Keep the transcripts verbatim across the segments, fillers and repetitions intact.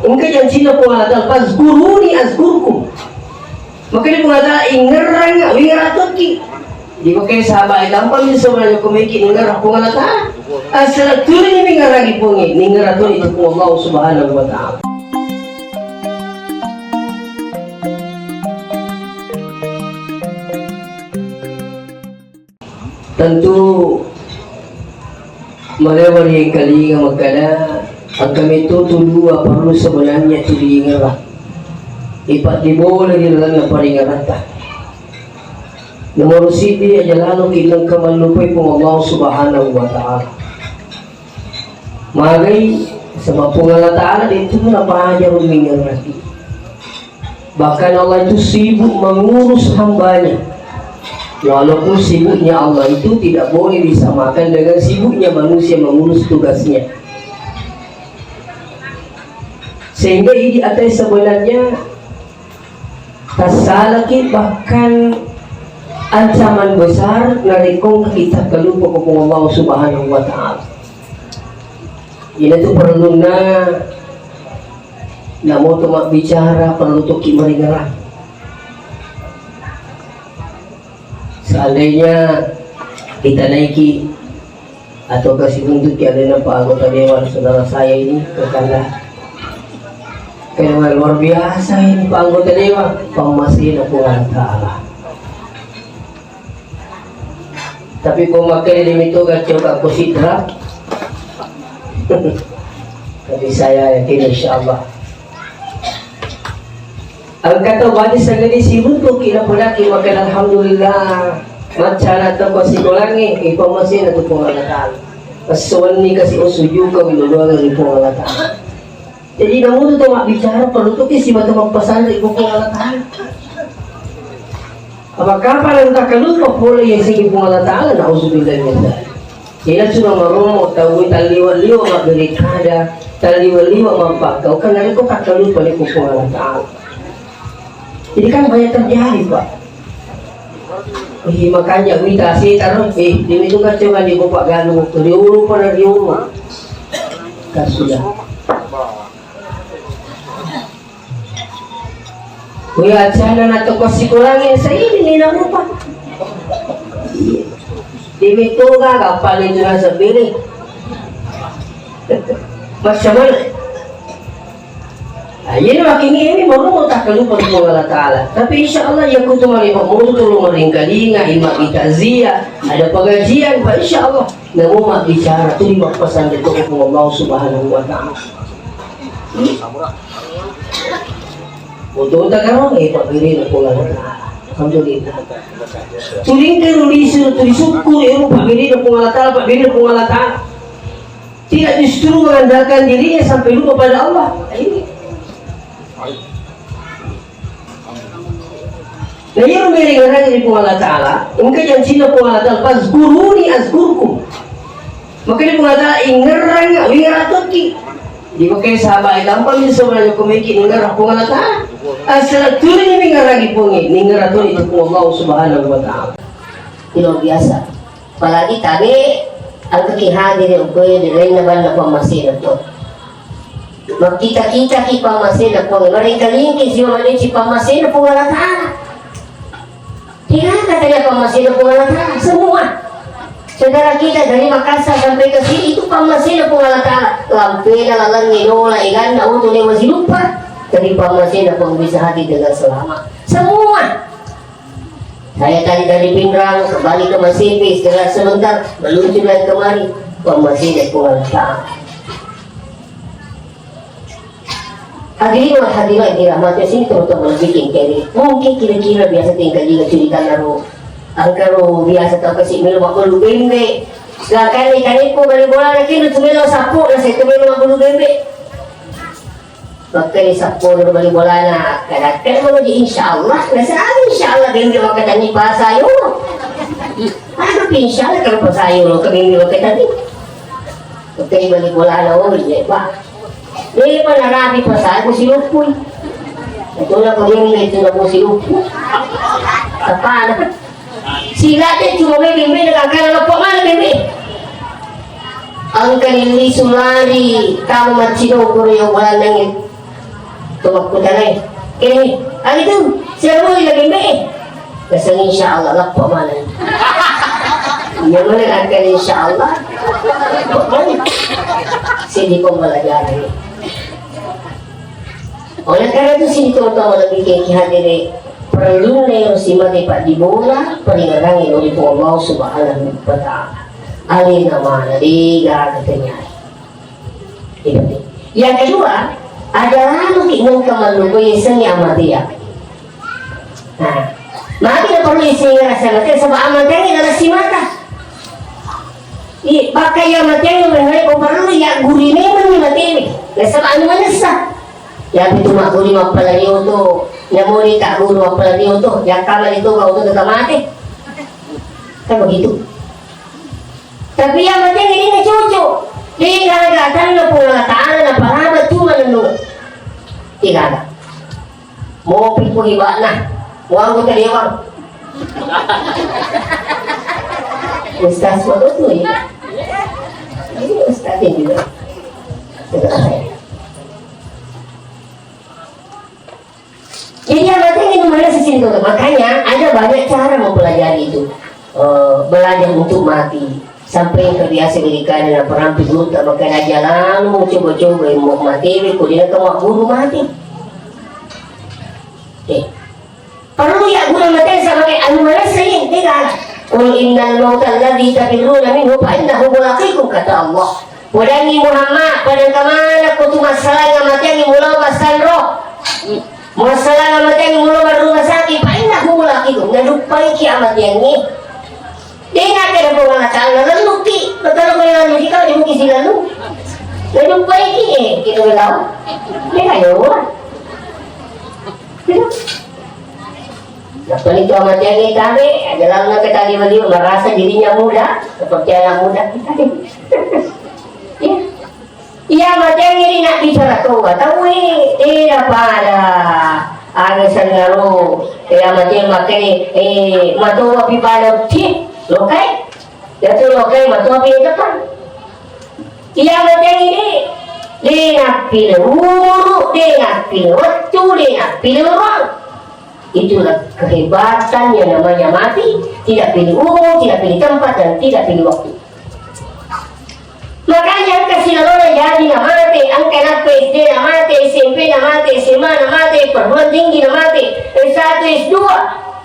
Engka jancinna Puang Allah Ta'ala, "Fazkuruni azkurkum." Makanya Puang Allah Ta'ala, "Ingerrang, wingerrang tokki." Di makkeda sahabat, "Gampang mi sebenarnya ko meki ningerrang Puang Allah Ta'ala." Asal tuli ni ningerrang Puang, ningerrang tuli tu Puang Allah Subhanahu wa Ta'ala. Tentu, malewa ri engkalinga makkada, engka metto tu dua parellu sebenarnya tu diingerrang. Ipaddibola ri lalenna paringerratta. Nomoro siddi, aja lalo ki lengka mallupai Puang Allah Subhanahu wa Ta'ala. Magai, sebab Puang Allah Ta'ala itu napaja rumingerraki. Bahkan Allah itu sibuk mengurus hambanya. Walaupun sibuknya Allah itu tidak boleh disamakan dengan sibuknya manusia mengurus tugasnya. Sehingga ini ada sebenarnya tassalaki, bahkan ancaman besar narekko kita kelupa ko Puang Allah Subhanahu wa Ta'ala. Ina tu perlunna namo tu mabbicara perlu tu ki maringerang. Seandainya kita naiki atau kasih untuk ki alena Pak anggota dewan saudara saya ini ke kanda. Karena luar biasa ini Pak anggota dewan, pammasena Puang Allah Ta'ala. Tapi ko makkeda demi toga coba ko sidra. Tapi saya yakin insya Allah. Engka tau bani sangadi siruntuki napodaki makkeda alhamdulillah. Maccana tau ko sikolangnge, ipammasena tu Puang Allah Ta'ala. Esso wenni kasi usujuka wilodoang ri Puang Allah Ta'ala. Jadi namutu to mabbicara perlu tu ki simata mappasanri ko Puang Allah Ta'ala. Apa kapang engka kalupa pole yaseng Puang Allah Ta'ala, nauzubillah min dzalik. Ina cuma maromo tau talliwa-liwa mabbere kada, talliwa-liwa mappakkau, kan narekko kakkalupa ni ko Puang Allah Ta'ala. Jadi kan banyak terjadi, Pak. Eh, makanya wita setaro, eh, demi tu kan coba di Bapak Galuh, riulu pada riulu. Kan sudah. Wih, acana na toko sikolangnge saini ni narupa. Demi toga kapale juna sebele. Macam mana? Nah, ini makin ini mau mau tak lupa Puang Allah Ta'ala. Tapi insya Allah ya kutu mari mau tuh lu meringkalinga, ima kita zia, ada pengajian, Pak, insya Allah. Namo mabbicara tu ri mappasanre to ko Allah Subhanahu wa Ta'ala. Untuk tak karo eh pabbere na Puang Allah Ta'ala. Alhamdulillah. Turingke ro lisu tu ri sukku ero pabbere na Puang Allah Ta'ala, pabbere na Puang Allah Ta'ala. Tidak justru mengandalkan dirinya sampai lupa pada Allah. Ini. Na iyaro merengerang ri Puang Allah Ta'ala, engka jancinna Puang Allah Ta'ala, "Fazkuruni azkurkum." Makanya Puang Allah Ta'ala, "Ingerrang, wingerrang tokki." Di makanya sahabat, gampang mi sebenarnya ko meki ningerrang Puang Allah Ta'ala. Asal tuli ni ningerrang Puang, ningerrang tuli tu Puang Allah Subhanahu wa Ta'ala. Ini luar biasa. Apalagi tabe engkaki hadir okkoe di lainna banna pammasena to. Makkita-kitaki pammasena Puang, maringkalingi siwa madeceng pammasena Puang Allah Ta'ala. Tidak ada katanya pammasena Puang Allah Ta'ala, semua. Saudara kita dari Makassar sampai ke sini itu pammasena Puang Allah Ta'ala. Lampena lalangnge dola eganna untuk lewat silupa. Jadi pammasena Puang bisa hadir dengan selamat. Semua. Saya tadi dari Pinrang, kembali ke Masipi, istirahat sebentar, meluncur lagi kemari. Pemmasih dan pengalang. Hadirin wal hadirat dirahmati sini teman-teman bikin kayak gini. Mungkin kira-kira biasa tinggal juga cerita naruh. Angkaro biasa tau kasih melo makkulu bembe. Sedangkan ikan iku bali bola lagi lu cuma lo sapu, nasi itu melo makkulu bembe. Makkeda sappono bali bolana, akkada-akkada melo ji, insyaallah, nasaba insyaallah bembe makkatanni pasayo. Aduh, insyaallah kalau pasayo lo ke bembe makkatanni. Makkeda bali bolana, oh iya, Pak. Dia mana rapi pasayo ku siluppui. Itu lah ko bembe itu lah ko siluppui. Apa? Silate cuma bembe dengan kala loppo mana bembe. Engka lilisu lari tama maccido kuro yo bolanangnge. Tu makkutanai. Eh, ari tu, siapa lagi mbe? Keseng insya Allah, lappa mana? Iya mana akan insya Allah. Lappa mana? Sini kau belajar. Oleh karena itu, sini teman-teman lebih ke hadiri perlu nih, si mati pak di bola, peringatan yang Allah Subhanahu wa Ta'ala. Alina mana di gak katanya. Yang kedua, ada lagi nengka maluko yasengnge amatia. Nah, magi na perlu yasengnge rasa mati, sebab amatia ini adalah si mata. Iya, bakka iya amatia ini, ko perlu ya guri memang ni mati ini. Nasaba anu manessa. Ya itu mak guri mappalari oto, ya mau ni tak guru mappalari oto, ya kamar itu kau tu tetap mati. Kan begitu. Tapi iya mate ini cucu. Tiga ada tanna Puang Allah Ta'ala na paraba cuma nenu. Tiga ada. Mau piku ibana. Uang kita dia bang. Ustaz waktu tu ya. Ini ustaz ini juga. Sudah saya. Jadi amatengnge nu manessa sininna. Makanya ada banyak cara mempelajari itu. Eh, belajar untuk mati. Sampai yang terbiasa menikah dengan perampi gurutta, maka aja lalu coba-coba mau mati, ko dia kau guru mati. Eh. Perlu ya guru mati sama kayak anu manessa ini, tidak. Qul innal mautal ladzi tafirruna minhu fa innahu mulaqikum, kata Allah. Podangngi Muhammad, pada kemana kau tu masalah yang mati yang mula masanro. Masalah yang mati yang mula rumah sakit, fa innahu mulaqikum. Naduppai kiamat yang ini. Dia nak ada pengacara, lalu ki, betul kalau lalu kita di mungkin si lalu. Naduppai ki, eh, kita lalu. Dia kayak orang. Nah, paling tua matiangnge tabe, aja lalu ke tadi beliau merasa dirinya muda, seperti anak muda. Iya. Iya, matiangnge ini nak bicara tua, tahu eh, tidak pada. Anu sengaro, iya matiang makanya, eh, matoa pi pada, cih, lokai. Yatu lokai matoa pi depan. Iya matiang ini, de' nappile umuru, de' nappile wettu, de' nappile ruang. Itulah kehebatan yang namanya mati, tidak pilih umur, tidak pilih tempat, dan tidak pilih waktu. Makanya engka silalona jadi na mate, engka nappa S D na mate, S M P na mate, S M A na mate, perguruan tinggi na mate, S satu, S dua.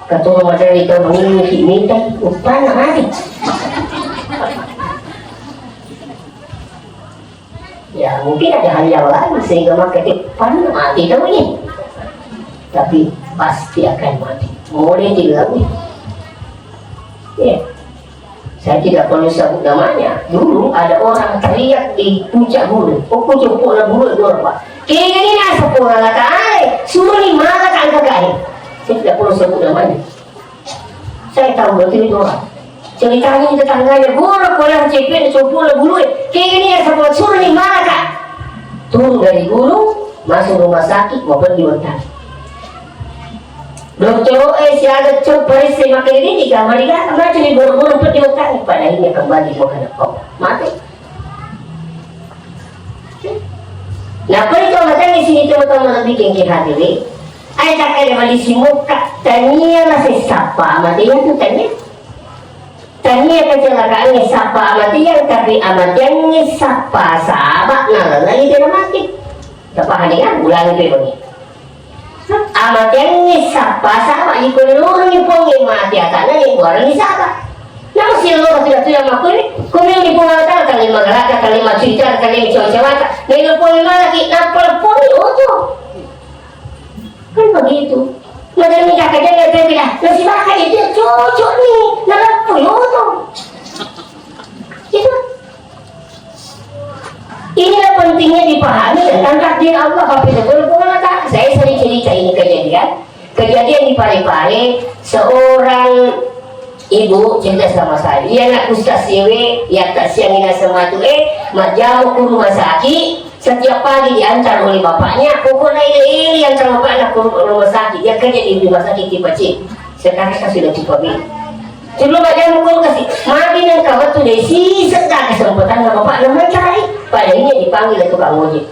Katoro maderi tau mangimiki mita, uppanna mate. Ya, mungkin ada hal yang lain sehingga maka depan mati tahu ini. Tapi pasti akan mati. Mulai dilalui. Ya. Saya tidak perlu sebut namanya. Dulu ada orang teriak di puncak gunung. Oh, puncak gunung itu apa? Kayaknya ini asap orang kata, "Suruh ni mana kan kagak?" Saya tidak perlu sebut namanya. Saya tahu betul itu orang. Ceritanya di tetangganya, guru pulang cepet, copot lah bulu. Kayaknya ini asap orang suruh ni mana kak? Turun dari gunung, masuk rumah sakit, mau pergi bertanya. Dokter, eh, siaga cok paresse makkeda, "Ini di kamar ini, macam ni boro-boro peddi otaknya." Pada akhirnya kembali makan apa? Mati. Nah, perlu matanya sini teman-teman lebih kengki hadirin. Ai tak ada bali simukka, tania lah sesapa mati yang tu tania. Tania kecelakaan ni sapa mati yang, tapi amatiannya sapa sahabat nalala itu mati. Tapahani kan? Ulangi tu ini. Amatengngi sappa saba, iko naloroni Puangnge mate atanna, nengkuaranni saba. Namo siloro tidak tu yang makkuini, kumini Puang Allah Ta'ala, kali magaraka, kali macuita, kali macawa-cawata, nelo Puang malaki, nappa leppomi oto. Kan begitu. Madanni kakak jangan dia bilang, nasi makan itu cocok nih, nalappoi oto. Itu. Inilah pentingnya dipahami tentang takdir Allah, Bapak Ibu, Bapak. Saya sering cerita ini kejadian. Kejadian di Parepare, seorang ibu cerita sama saya. Iya, nak ustaz siwe, ya tak siang ini sematu, eh, majjama ke rumah sakit, setiap pagi diantar oleh bapaknya, pokoknya ini, ini yang sama bapaknya ke rumah sakit. Dia kerja di rumah sakit tipe C. Sekarang kan sudah tipe B. Sebelum ada yang ngomong kasih, magi nang kawat tu desi, sedang kesempatan nama Pak nama cari. Pada ini dipanggil tukang ojek.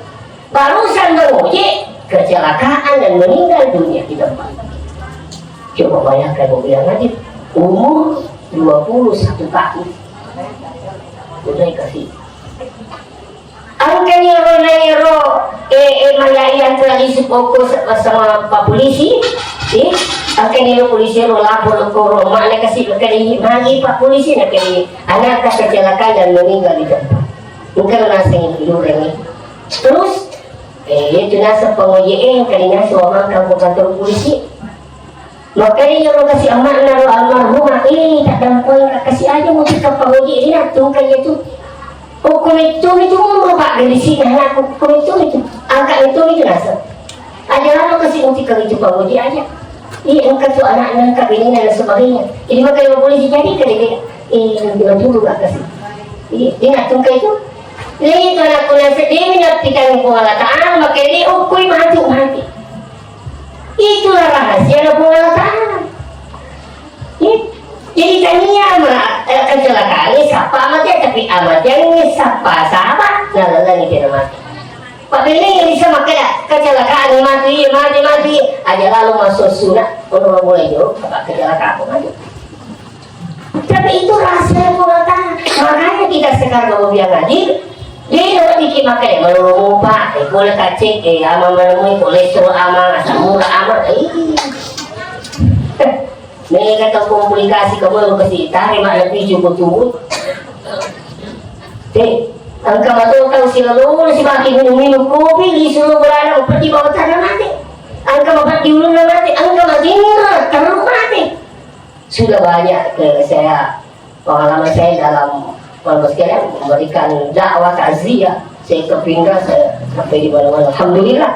Barusan bang ojek, kerja kecelakaan dan meninggal dunia di tempat. Coba bayangkan, mau bilang aja, umur dua puluh satu tahun. Udah kasih. Engkani ro nairo, eh, eh, maya iya tradisi poko sama, sama Pak Polisi, eh, engkani ro polisi ro lapor ko ro, mana kasih, engkani magi Pak Polisi, nakani anak kecelakaan dan meninggal di tempat. Engkani naseng itu ini. Terus, eh, itu naseng pengoje, eh, engkani naseng wamang ko kantor polisi. Makanya iyaro kasi amma'na ro almarhumah, eh, taddampengeng kasi aja muti ka pangoji ri natungka iya tu. Oh, kumittu mitu munro, Pak, gerisi na anakku, kumittu mitu. Angka mitu mitu naseng. Aja lalo kasi muti ka itu pangoji aja. Iya, engka tu anakna, engka binina dan sebagainya. Jadi makanya polisi jadi ka dede, eh, dulu, Pak, kasi. Iya, ri natungka itu. Iya, itu anakku naseng, dia minappikan Puang Allah Ta'ala, makanya dia ukui mati, mati. Itulah rahasia Puang Allah Ta'ala. Ya. Jadi tania ma, eh, kecelakaan ini sapa amatian, tapi amatian ini sapa, sapa, nah, lalang itu nama. Pak Bene yang bisa makai dah, kecelakaan ini mati, iya, mati, mati, iya. Aja lalu masuk sunat, kalau mulai jauh, apa kecelakaan apa mati. Tapi itu rahasia Puang Allah Ta'ala. Makanya kita sekarang mau biar ngaji, dia dua dikit makan ya, melulu mupa, eh, boleh kacek, eh, ama menemui, kolesterol ama, asam urat ama, eh. Nih kata komplikasi kamu yang kasih tarik mak lebih cukup tubuh. Teh, angka matu tahu si lalu si baki minum-minum kopi di seluruh berada empat di bawah tanah mati. Angka empat di ulun mati, angka mati murah, terus mati. Sudah banyak, eh, saya, pengalaman saya dalam, kalau sekalian, memberikan dakwah takziah. Saya ke Pindra, saya sampai di mana-mana. Alhamdulillah.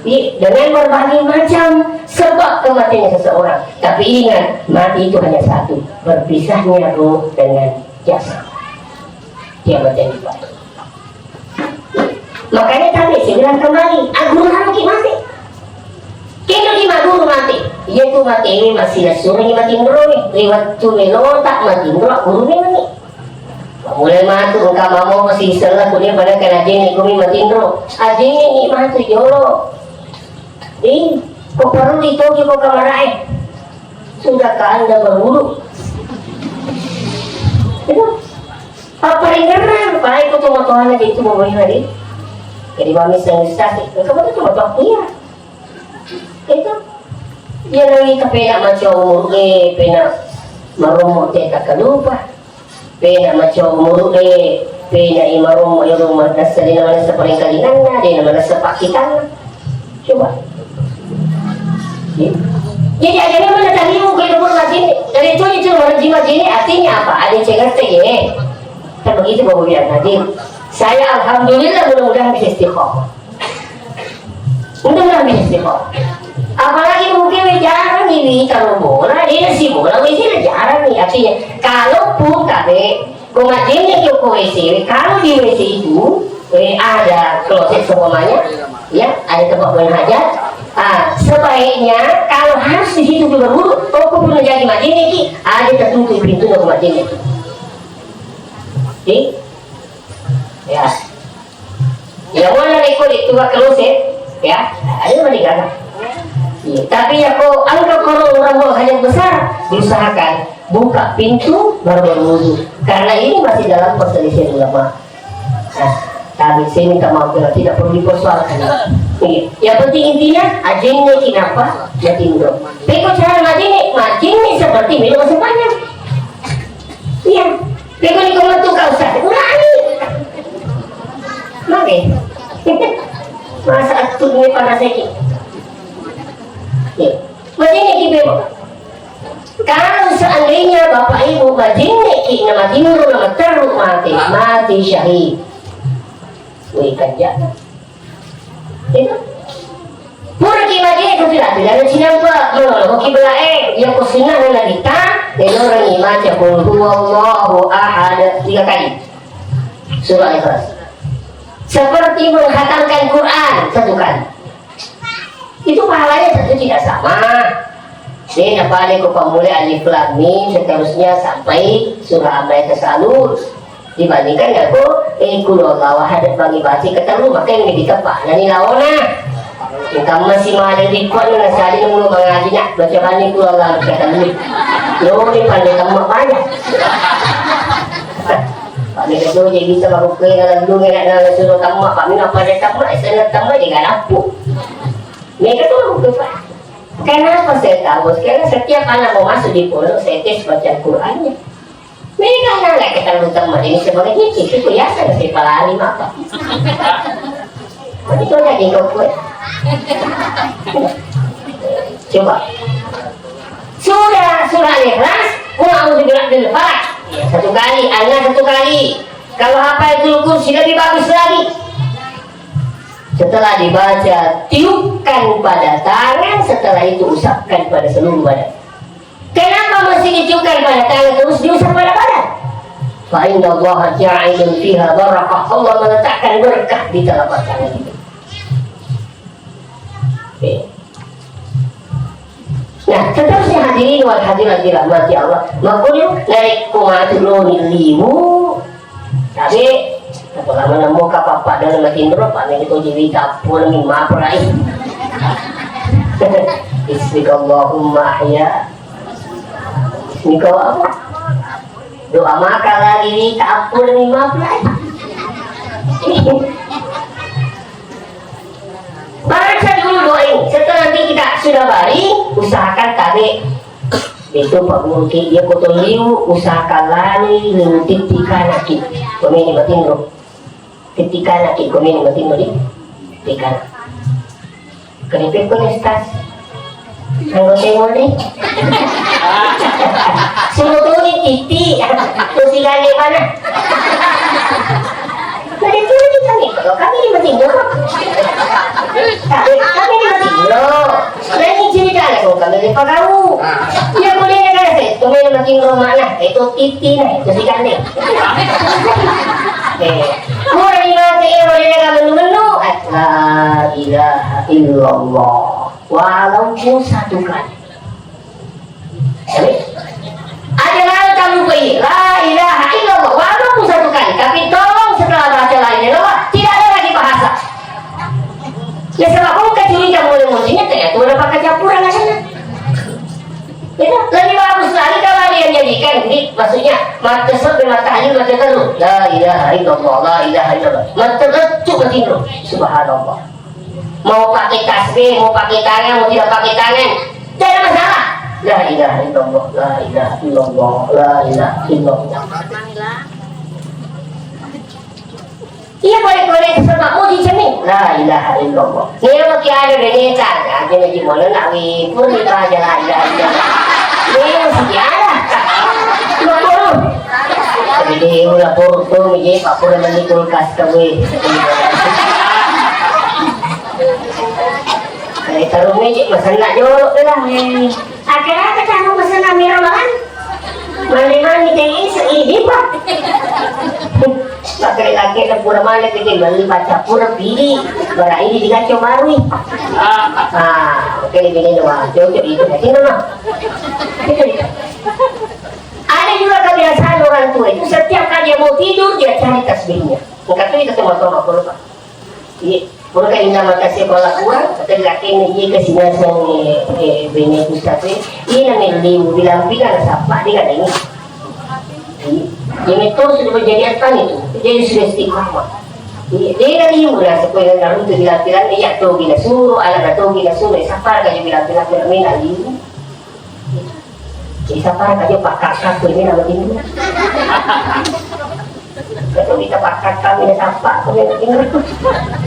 Di, dengan berbagai macam sebab kematian seseorang. Tapi ingat, mati itu hanya satu. Berpisahnya roh dengan jasad. Kiamat yang dipakai. Makanya tabe segera kembali. Aguru anu ki mate. Kena di maguru mate. Iya tu mate ini masih nasurungi mati ndro ni. Lewat tu melota mati ndro guru ni mani. Mulai matu engka mamo masih selah kuliah pada kena jeni kumi mati ndro. Ajeni ni matu jolo. Ih, kok perlu ditoki kok kamarae. Sudah ka anda berwudu. Itu. Papparingerrang, pae ko tomatoanna je tu bawa hari. Jadi mami seng ustaz, engka matu tomatoa iya. Itu. Iya lagi kapena maco umur e, pena marommo te takkalupa. Pena maco umur e, pena i marommo e rumah nasa dena manasa paling kalinganna, dena manasa pakitanna. Coba. Ya. Jadi akhirnya mana tadi mungkin umur majini, dari itu itu majini artinya apa? Ada cengar tege. Kan begitu Bapak Ibu yang hadir. Saya alhamdulillah mudah-mudahan bisa istiqomah. Mudah-mudahan bisa istiqomah. Apalagi mungkin jarang ini kalau bola, dia si bola, wis jarang nih artinya. Kalaupun kabe, ko majini ke ko W C, kalau di W C itu, eh, ada kloset seumpamanya, ya, ada tempat buang hajat. Ah, sebaiknya kalau harus di situ juga dulu, toko pun jadi majini ki, ada tertutup pintu ke majini ki. Oke? Ya. Ya, mana rekor itu ke kloset, ya, ada mana gana. Iya, tapi ya kok angka kalau orang buang hajat besar, diusahakan buka pintu baru berwudu. Karena ini masih dalam perselisihan ulama. Nah, kami saya minta maaf kalau tidak perlu dipersoalkan. Iya. Yang penting intinya, ajinnya kenapa? Jadi dong. Beko cara majini, majini seperti minum obat panjang. Iya. Beko di komentu kau ustaz, ulangi. Oke. Masa atur ini panas lagi. Iya. Majini ki beko. Kalau seandainya Bapak Ibu majinni ki na matinro na materru mate, mati syahid. Wih, kerja. Itu. Pura ki majinni ko tidak, tidak ada cinampa. Mau ki belae, ya ko sunnah na kita, ya orang ni maca qul huwallahu ahad tiga kali. Surah Ikhlas. Seperti menghatamkan Quran satu kali. Itu pahalanya tentu tidak sama. Ini pada ko pamulai alif lam mim seterusnya sampai surah Amma Yatasaalun. Dibandingkan ya ko, eh, qul huwallahu ahad bagi baca ketemu, maka yang lebih tepat. Nani laona. Kamma si male ri kuanna na sali nemu mangaji na baca bani ku Allah kata ni. Lo ni pande kamma banyak. Pak ni ketua jadi bisa baru kena lalu ngena na suruh kamma, pak ni apa ada kamma, saya kamma dia kan apa. Mereka tuh aku tuh, Pak. Kenapa saya tahu? Karena setiap anak mau masuk di pondok, saya tes baca Qurannya. Mega nala kita lu temma ini sebagai itu, itu biasa nasi palali maka. Itu aja di kau kue. Coba. Sudah surah Al-Ikhlas, Qul a'udzu birabbil falaq. Ya, satu kali, hanya satu kali. Kalau hafal Ayatul Kursi lebih bagus lagi. Setelah dibaca, tiupkan pada tangan, setelah itu usapkan pada seluruh badan. Kenapa mesti ditiupkan pada tangan terus diusap pada badan? Fa innallaha ja'ilun fiha barakah. Allah meletakkan berkah di telapak tangan itu. Oke. Nah, seterusnya hadirin wal hadirat dirahmati Allah. Makanya naik kumatu lo liwu. Tapi, apa lama nemu kapapa dan makin dulu, Pak, ini kau jadi kapur nih, maaf, Rai. Bismillahumma ahya. Ini kau apa? Doa maka lagi ni kapur ni mapelai. Baca dulu doa ini. Setelah nanti kita sudah baring, usahakan tabe. Itu Pak Guru ki, dia kotor liu, usahakan lari liu titik kanan ki. Pemini batin bro. Ketika laki kawin berarti mau di tiga. Kenapa kau nestas? Kalau saya mau deh. Suruh tuh di titi. Tuh si gandeng mana? Tadi tuh di kami, kalau kami di Timur. Kami, kami di Timur. Lain cerita lah, kau kami di Pagau. Iya, boleh negara saya. Kau main makin rumah lah. Itu titi lah, itu si gandeng. Eh, pura mate ero de gaga mennu-mennu, eh, la ilaha illallah. Walaupun satu kali. Jadi, ada lalu tak lupa ini, la ilaha illallah, walaupun satu kali. Tapi tolong setelah baca la ilaha illallah, tidak ada lagi bahasa. Ya, sebab kau kecuriga mulai munculnya, ternyata udah pakai campuran aja. Itu lebih bagus lagi kalau dia jadikan, jadi maksudnya mata sebelum mata haji mata terus. La ilaha illallah, la ilaha illallah. Mata terus cuk mati terus. Subhanallah. Mau pakai tasbih, mau pakai tangan, mau tidak pakai tangan, tidak ada masalah. La ilaha illallah, la ilaha illallah, la ilaha illallah. Iya, boleh-boleh sebab muji cemi. La ilaha illallah. Nero ki ada deneta, aja ngaji mono nak wi pun di baja la ilaha illallah. Nero sih ada. Lapor. Jadi dia lapor tuh, jadi Pak Pur beli kulkas ke wi. Dari taruh meja, mesen nak jorok dah. Akhirnya kita mau mesen Amirul kan? Mandi-mandi teh isu, idi, Pak. Pakai laki ada pura mana kita beli baca pura pilih, bara ini digaco baru. Ah, oke, ini doang. Cocok itu, sini mah. Ada juga kebiasaan orang tua itu, setiap kali dia mau tidur, dia cari tasbihnya. Enggak tuh itu sama-sama, Pak. Iya, pura kan inna makasih bola kurang, tapi laki ini iya kasih nasang, eh, bini Ustaz, eh, iya nang liu bilang-bilang, siapa dia kata ini. Iya, ini tuh sudah menjadi apa itu? Jadi sudah istiqomah. Iya, dia nang liu lah, supaya nang liu itu bilang-bilang, iya tuh, bila suruh, anak tuh, bila suruh, siapa kan bilang-bilang, bilang, bilang, liu. Bisa para aja Pak Kakak tuh ini nama ini. Kalau kita Pak Kakak ini siapa tuh ini?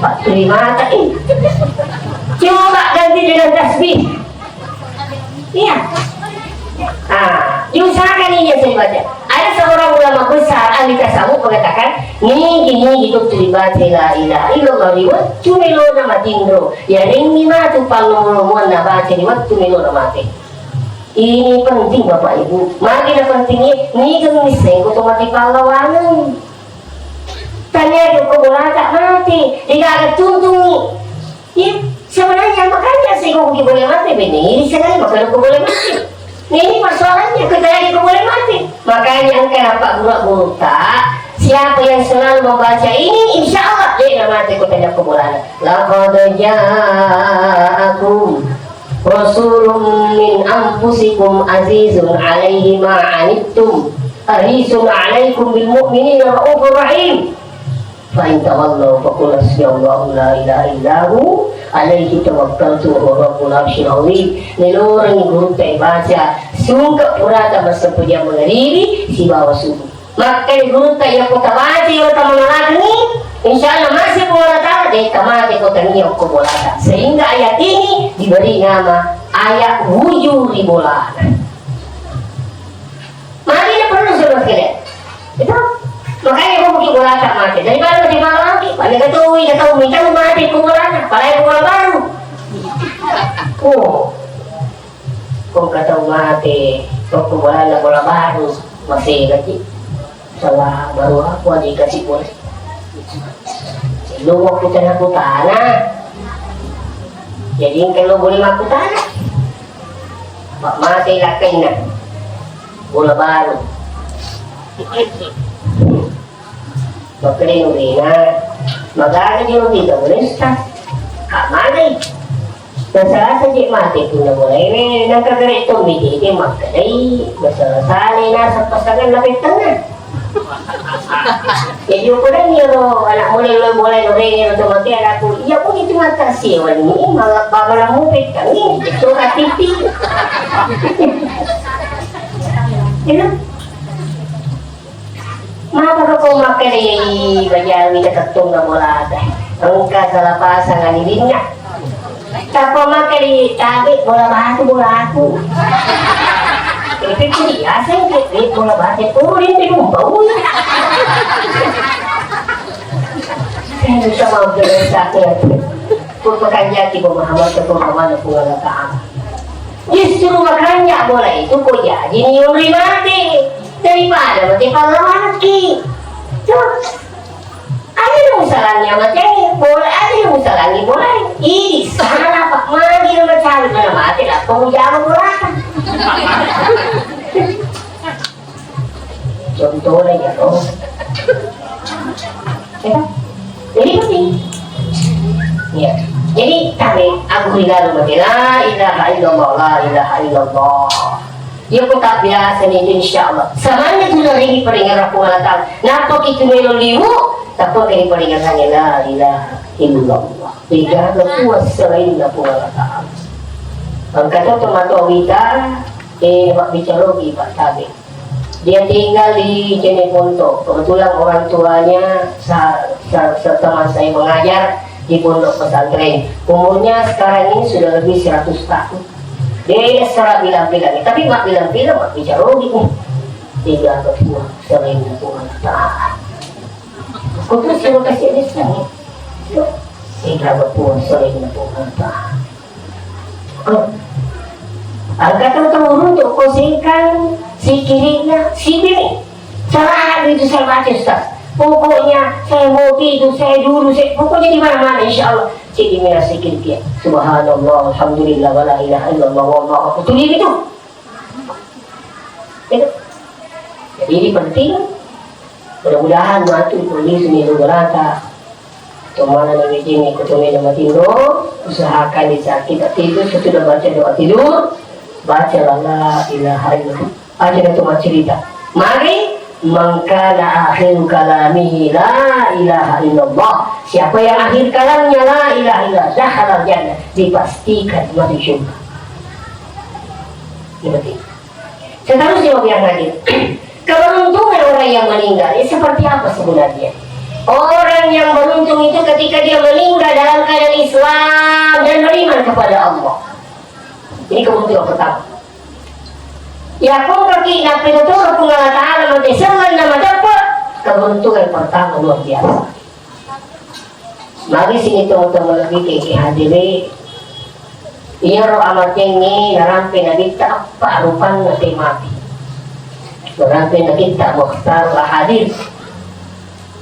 Pak terima kasih. Coba ganti dengan tasbih. Iya. Ah, diusahakan ini yang saya baca. Ada seorang ulama besar ahli tasawuf mengatakan, nigi nigi itu terlibat la ilaha illallah liwat cumi lo nama tindro. Ya ringi matu pangomong nama baca liwat cumi lo nama teh. Ini penting, Bapak Ibu. Magi na pentingnya, niga misseng ko to mati pallawaneng. Tanya ko bolata mati, degaga tuntungi. Ya, sebenarnya makanya sih kok boleh mati, bini. Ini sekali makanya kok boleh mati. Nah, ini persoalannya, kita lagi kok boleh mati. Makanya engka apa guru-guru tak, siapa yang selalu membaca ini, insya Allah dia nggak mati kok tanya kok boleh. Laqad jaa Rasulun min anfusikum azizun alaihi ma anittum, harisun alaikum bil mu'minina raufur rahim. Fa in tawallaw faqul hasbiyallahu la ilaha illa hu, alaihi tawakkaltu wa huwa rabbul arsyil azim. Niloreng gurutta ibaca, sungke purata massempajang mangaribi sibawa subuh. Makkeda gurutta, iya ko tabaca, iya ko tamangalakengngi, insya Allah masih Puang Allah Ta'ala, de' tamate ko tania ko bolata. Sehingga ayat ini diberi nama ayat wujud di bolana. Magi na perlu suruh sekalian. Itu makanya ko mungkin bolata mate. Daripada mati malam lagi, pada ketahui, ketahui, minta mate ko bolana, pada ko bola baru. Oh. Ko engka tau mate, ko bolana bola baru, masegaki. Sala baru apa dikasih bola? Lu mau kutana-kutana. Jadi engka lo boleh makkutana. Pak mate lakkainna. Bola baru. Makkeda nurena, magaga je mati tau Ustaz. Kak manai. Masalah saja mati punna mulai we, nangka gare tommi tete makkedai, masalah sale naseng pasangan na pettengnga. Jadi ukuran iyaro anak mulai lo mulai nurena ro to mati anakku, iya pun itu mata siwani, malah pamana mu pettengngi, itu K T P. Itu. Mapa ko makkedai bajawi takettong na bolata? Engka salah pasang alirinna. Tappa makkedai tabe bola batu, bola aku. Itu biasa ke bola batu. Oh, ini belum bau. Saya bisa mau belajar. Pun pekanjaki pemahaman, pemahaman Puang Allah Ta'ala. Justru makanya bola itu ko jaji niung ri mate daripada mate pallawaki. Tuh, aja dong salahnya mate bola, aja dong salahnya bola. Ini salah pak magi nama cari mana mate lah kamu jangan bola. Contohnya ya, oh. Ya kan? Jadi penting. Ya. Jadi kami aku di dalam mati la ilaha illallah, la ilaha illallah. Ya aku tak biasa nih, insya Allah. Samanya tu dari peringatan Puang Allah Ta'ala. Napa kita melo liwu? Tapi dari peringatan la ilaha illallah. Tidak ada kuasa selain Puang Allah Ta'ala. Angkat tu mata kita, eh, Pak bicara di Pak Tabe. Dia tinggal di Jeneponto. Kebetulan orang tuanya sa-, sa-, sa-, teman saya mengajar di pondok pesantren. Umurnya sekarang ini sudah lebih seratus tahun. Dia ini secara bilang-bilang, tapi mak bilang-bilang, mak bicara logik nih. Tidak ada Tuhan selain Tuhan. Nah, aku tuh suruh kasih lisan. Tidak ada Tuhan selain Tuhan. Nah. Angka tau tau runtu ko sengkang, sikirinya, sibini. Selalu itu saya baca, Ustaz. Pokoknya saya ngopi itu, saya dulu, saya, pokoknya di mana-mana, insya Allah. Jadi mina sikir dia. Subhanallah, alhamdulillah, wala ilaha illallah, wallahu akbar. Itu dia itu. Itu. Jadi ini penting. Mudah-mudahan matu kondisi ini berata. Tomana na mejini ko tomena matindo, usahakan di saat kita tidur, sesudah baca doa tidur, baca la ilaha illallah. Aja na tu maccerita. Mari, man kana akhiru kalamihi la ilaha illallah. Siapa yang akhir kalamnya la ilaha illallah, dakhalal jannah, dipastikan masuk surga. Seterusnya, Bapak yang hadir. Keberuntungan orang yang meninggal itu seperti apa sebenarnya? Orang yang beruntung itu ketika dia meninggal dalam keadaan Islam dan beriman kepada Allah. Ini keberuntungan pertama. Ya, kau pergi nak pintu Puang Allah Ta'ala, mati senang nama dapat keberuntungan pertama luar biasa. Magi sini teman-teman lagi ke hadiri. Iyaro amatengnge narampe nabitta eppa rupanna te mati. Narampe nabitta Mukhtar Al Hadir.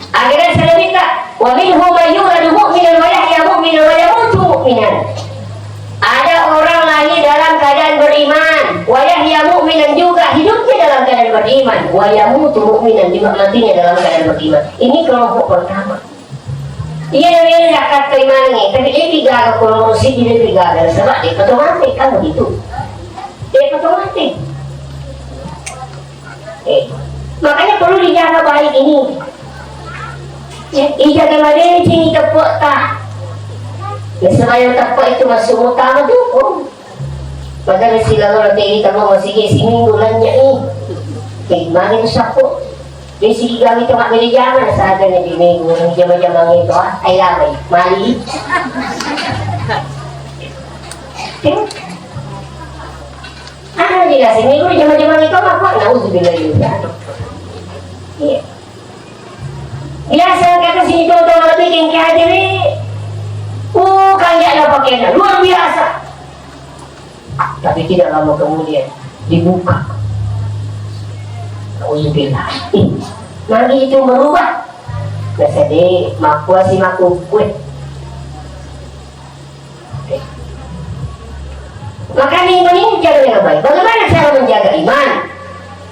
Akhirnya saya minta, wa minhum man yuladu mu'minan wa yahya mu'minan wa yamutu mu'minan. Ada orang lahir dalam keadaan beriman, wa yahya mu'minan, juga hidupnya dalam keadaan beriman, wa yamutu mu'minan, juga matinya dalam keadaan beriman. Ini kelompok pertama. Iya, iya, iya, kata imangnge, tapi dia tiga ke kurang sih, dia tiga ke sebab dia betul mati, kan begitu. Dia betul mati. Eh, makanya perlu dijaga baik ini. Ya, dijaga madeceng teppek ta. Ya, sembahyang teppek itu masuk utama tuh. Oh. Padahal si lalu nanti ini kalau masih ke sini bulannya nih. Eh, mana itu sapu? Di sini kami cuma beri zaman saja nih di minggu jama-jama itu ah. Ayo, ayo, mari. Ada di sini minggu jama-jama itu apa? Nauzubillah. Iya. Biasa kata sini tonton lebih kengke aja nih. Uh, kan dia ada pakaian luar biasa. Tapi tidak lama kemudian dibuka. Nauzubillah. Ih, magi itu berubah. Biasa deh, makua si makukue. Makanya iman ini jaga dengan baik. Bagaimana cara menjaga iman?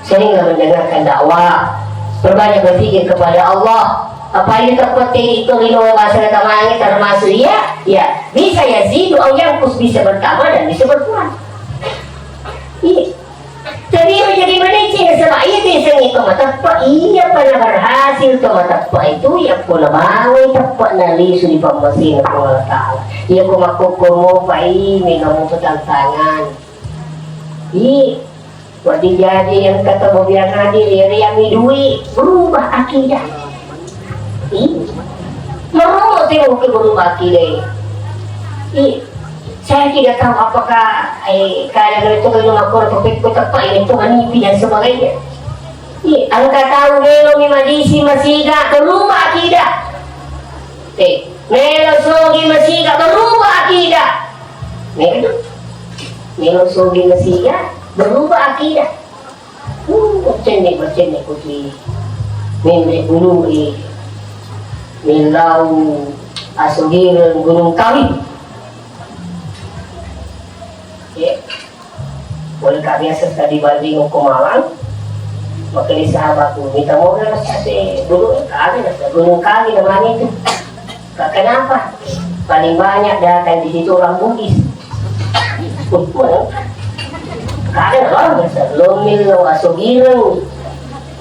Sehingga mendengarkan dakwah, perbanyak berpikir kepada Allah. Apa ini tepat itu lino bahasa tamangi termasuk iya? Ya, bisa yazidu au yanqus, bisa bertambah dan bisa berkurang. Iya. Jadi, jadi madeceng nasaba iya tu yasengnge to mateppe, iya pa naberhasil to mateppe itu, iya ko nabawai teppe nalisu di pammasena Puang Allah Taala. Iya ko makkokko mopa i mega mopa tantangan. I, wedding jaji engka to bobiang adi, riareami dui, berubah akidah. I, meromo te moke berubah akidah. I, Saya tidak tahu apakah, eh, keadaan itu kalau aku atau pekko tepat ini itu manipi dan sebagainya. Iya, engka tau melo mi madisi masiga berubah akidah. Eh, melo sogi masiga berubah akidah. Melo, melo sogi masiga berubah akidah. Uh, macenne, macenne kuti. Mimri gunung i. Millau asogireng Gunung Kawi. Ya. Boleh kami asal tadi banding ko Malang. Makanya sahabatku, minta mau rasa se gunung kami, rasa gunung kami namanya itu. Ka-, kenapa? Paling banyak datang di situ orang Bugis. Kadang orang sebelum lo asogireng.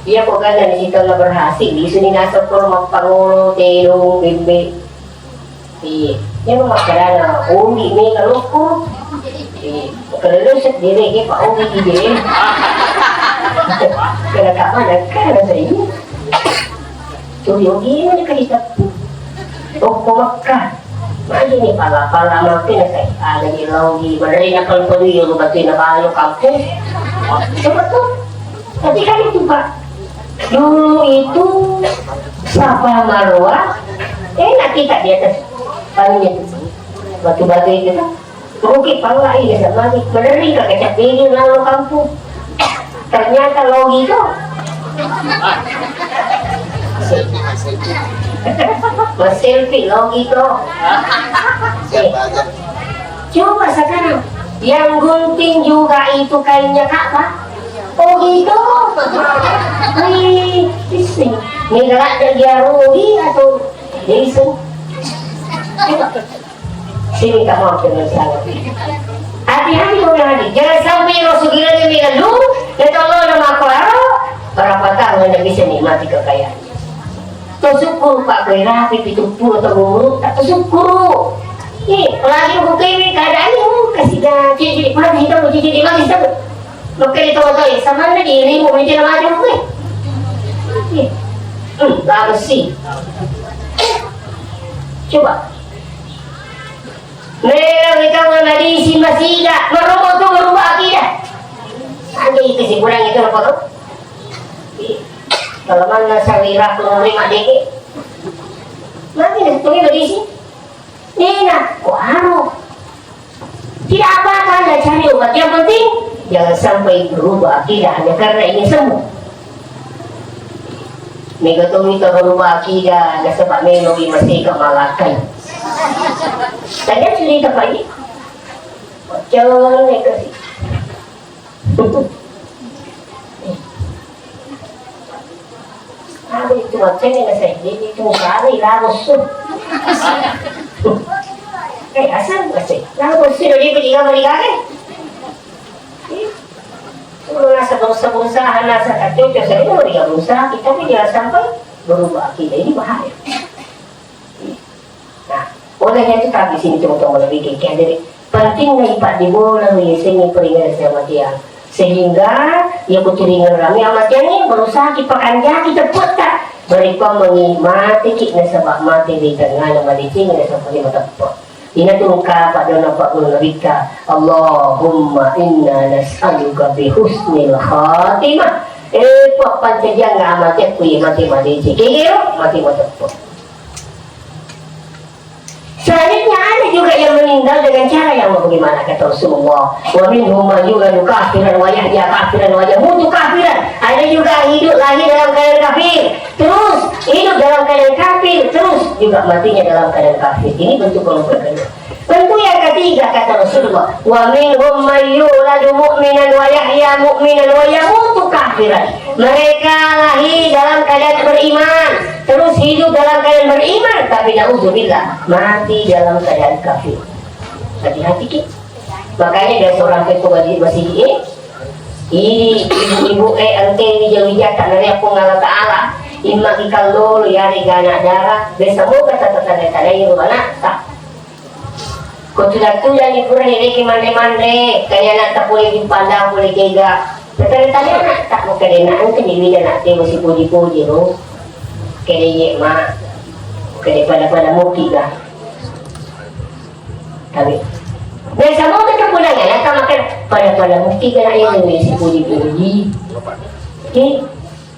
Iya, pokoknya di situ nggak berhasil. Di sini nasa pun mappangolo, tedong, bembe. Iya, iya, makanya undi nih kalau ku. Iya, kalau lu sendiri, ya, Pak Undi, gitu, ya. Kena tak mana, kan, saya. Tuli ogi mani ka diteppu. Okko Mekka. Magi ni pala-pala makkeda sai aga di lao di maderri na kalpadu iyo batui na balu kampung. Coba tuh. Tapi kan itu, Pak. Dulu itu Safa Marwah enak kita di atas palunya itu. Batu-batu itu kan. Oke, pala iya, sama ni. Benerin ka kecap ini lalu kampung. Ternyata logi to. Mas selfie logi to. Eh, coba sekarang, yang gunting juga itu kainnya Ka'bah. Oh gitu. Wih, isi. Ini galak dia rugi atau Jason? Coba. Sini kamu dengan saya. Hati-hati kau yang hadir. Jangan sampai Rasulullah yang bilang lu, ya Allah nama aku aro, berapa tahun anda bisa nikmati kekayaan. Kau syukur Pak, kau rapi, pitung puluh tahun umur, tak kau syukur. Eh, apalagi aku kaya keadaan ini, kasih dah, cici, cici, mati, kita mau cici, cici, mati, kita mau. Maka itu, sama ada dirimu, macam mana, oke. Eh, hmm, bagus sih. Coba. Melo wita madisi masiga, maromo tu berubah akidah. Aja itu kesimpulan itu apa tu? Kalau mana sawira tu menerima deke. Mati dah, tu madisi. Nina, ko aro. Tidak apa-apa Anda cari obat, yang penting jangan sampai berubah akidah hanya karena ingin sembuh. Mega to mita berubah akidah, nasaba melo i masega malakai. Tadi cerita pagi. Jangan negatif. Aku itu macam ni, saya ini itu salah, ilah musuh. Eh, asal macam, ilah musuh dari beli apa lagi? Cuma nasa berusaha-berusaha, nasa tak cocok, saya ini mau berusaha, kita pun jangan sampai berubah akidah, ini bahaya. Nah, oleh itu tadi sini teman-teman lebih gigi. Jadi, pentingnya ipak di bola, yasengnge peringatan sama dia. Sehingga, ya kuturingan rame sama dia ini berusaha kipakanjaki teppetta. Berikan mengi mati ki nasaba mati di tengah nama di sini nasaba di teppet. Ina tu engka pada nampak guru Nabi ka, Allahumma inna nas'aluka bi husnil khatimah. Eh, pak pancajian nggak mati aku ya mati mati cik. Kegero mati mati. Selanjutnya ada juga yang meninggal dengan cara yang bagaimana kata Rasulullah, wa minhum man yuladu kafiran wa yahya kafiran wa yamutu kafiran. Ada juga hidup lahir dalam keadaan kafir, terus hidup dalam keadaan kafir, terus juga matinya dalam keadaan kafir. Ini bentuk kelompok kedua. Tentu yang ketiga kata Rasulullah, wa minhum may yuladu mu'minan wa yahya mu'minan wa yamutu kafiran. Mereka lahir dalam keadaan beriman, terus hidup dalam keadaan beriman, tapi naudzubillah, mati dalam keadaan kafir. Hati-hati ki. Makanya biasa orang ke masih ini, ini ibu-ibu eh ente wija-wija tak nari aku Allah Ta'ala, imma ikan lolo ya anak darah, biasa mau kata tanda-tandai anak tak. Ko tuda-tudani pura ni, deki manre-manre, kaya anatta pole dipandang pole kega. Tane-tane anatta, ko kede na engka ni wida na te masipuji-puji ro. Kede ye ma, kede pada-pada muki ga. Tapi biasa mau kita pulang ya, anatta makan pada-pada muki ga na ye masipuji-puji. Oke.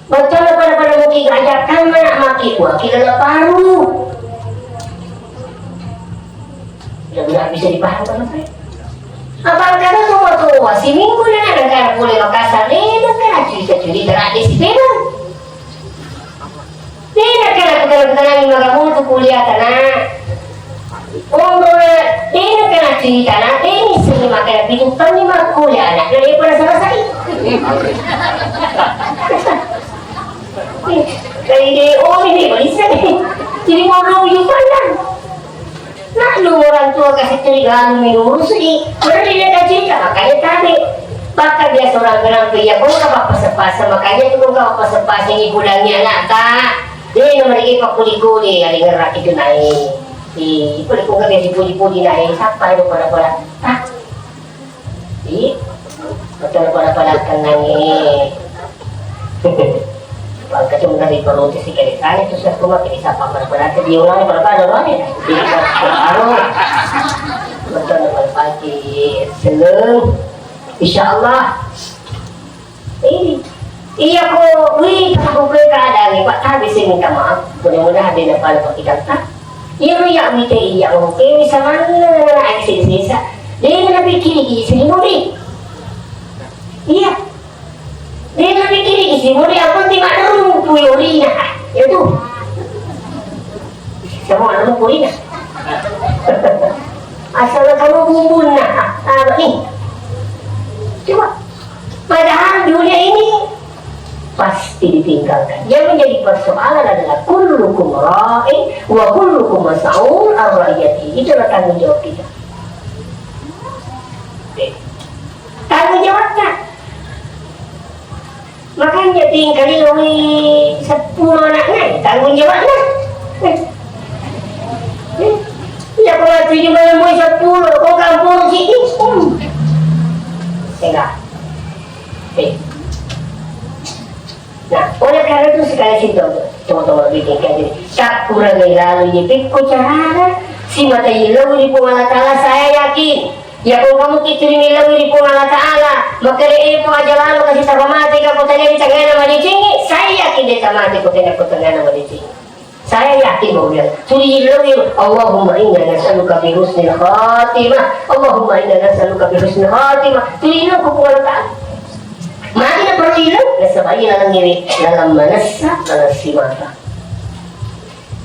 Bettuanna pada-pada muki gajakkan mana maki kuaki lele paru. Ya udah bisa dipahami kan apa? Apa kada tua-tua siminggu na kan boleh Makassar ni kan cerita-cerita rakyat si Teban. Ni kan aku kalau kita lagi magamu tu kuliah tanah. Onrona, dena kana cerita na, deni seni makana pitu tonni makkulia anakna daripada selesai. Jadi, oh, ini bisa nih. Jadi, mau lu pandang. Nah, lu orang tua kasih curiga, lu minum rusli. Berarti dia tak cerita, makanya tadi. Bahkan dia seorang bilang, "Iya, kau nggak apa-apa sepasa." Makanya tuh kau nggak apa-apa sepasa, ini pulangnya anak tak. Dena mereka pakuli-kuli, ya, dengar itu naik. Ih, pole ko gaga sipuji-puji na, eh, sappa ero pada-pada. Ah. Ih, betul pada-pada kenangi. Bangka cuma dari perut si kali tadi tu saya cuma kini sapa pada-pada ke diulang pada-pada lo ni. Jadi, baru. Betul pada pagi. Seneng. Insyaallah. Ini. Iya ko, wih, aku kue keadaan ini, Pak, tapi saya minta maaf. Mudah-mudahan dia dapat Pak kita, Pak. Iya, iya, wih, teh, iya, oke, wih, sama, nah, nah, nah, ayo, sini, sini, sa. Dia mana pikir, di sini, mau, deh. Iya. Dia mana pikir, di sini, mau, deh, aku nanti mak dulu, puyori, nah. Ya, tuh. Sama, mak dulu, puyori, nah. Asal kamu bumbun, nah. Ah, ini. Coba. Padahal dunia ini pasti ditinggalkan. Yang menjadi persoalan adalah kullukum ra'in wa kullukum mas'ul an ra'iyatihi. Itulah tanggung jawab kita. Oke. Tanggung jawabnya. Makanya tingkali longi sepuluh anaknya, tanggung jawabnya. Eh. Eh. Iya, kalau tujuh malam sepuluh, kok kampung sini? Hmm. Enggak. Eh. Nah, oleh karena itu sekali situ, teman-teman bikin kayak gini. Tak kurang lalu jadi pikku cara si mata ilau di Puang Allah Ta'ala, saya yakin. Ya, kalau kamu kitu di ilau di Puang Allah Ta'ala, maka dia itu aja lalu kasih tambah mati ke kota ini tengah nama dicingi, saya yakin dia tak mati kota ini kota nama dicingi. Saya yakin bahwa dia tuli ilmu, Allahumma inna nas'aluka bi husnil khatimah. Allahumma inna nas'aluka bi husnil khatimah. Tuli ilmu ku Puang Ta'ala. Magi na perlu ilmu, nasaba iya laleng ngiwi, laleng manessa, laleng simata.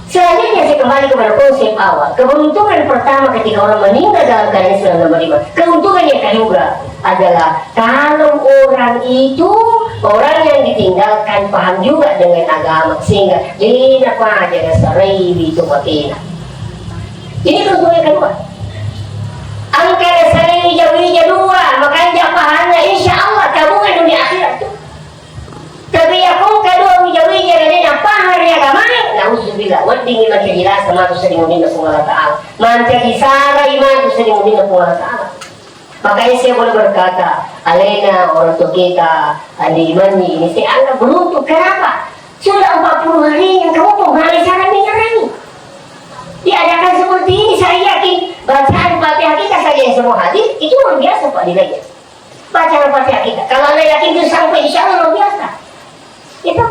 Selanjutnya saya kembali kepada konsep awal. Keberuntungan pertama ketika orang meninggal dalam keadaan Islam, nomor lima. Keuntungan yang kedua, adalah kalau orang itu, orang yang ditinggalkan paham juga dengan agama, sehingga de' napaja nasaraiwi itu batena. Ini keuntungan kedua. Engka nasaraiwi wija-wija dua, makanja pahanna, insya Allah tabungan dunia akhirat tu. Tapi yakko kedua wija-wija na de' napahang ri agamae, nauzubillah, weddingngi mancaji lasa matu sedding uninna Puang Allah Ta'ala. Mancaji sarai matu sedding uninna Puang Allah Ta'ala. Makanya saya boleh berkata, alena orang tua kita, Andi Mani ini, saya anggap beruntung. Kenapa? Sudah empat puluh hari yang kamu pun mulai cara menyerang. Diadakan seperti ini, saya yakin bacaan Fatihah kita saja yang semua hadir, itu luar biasa, Pak, nilainya. Bacaan Fatihah kita. Kalau Anda yakin itu sampai, insya Allah luar biasa. Itu.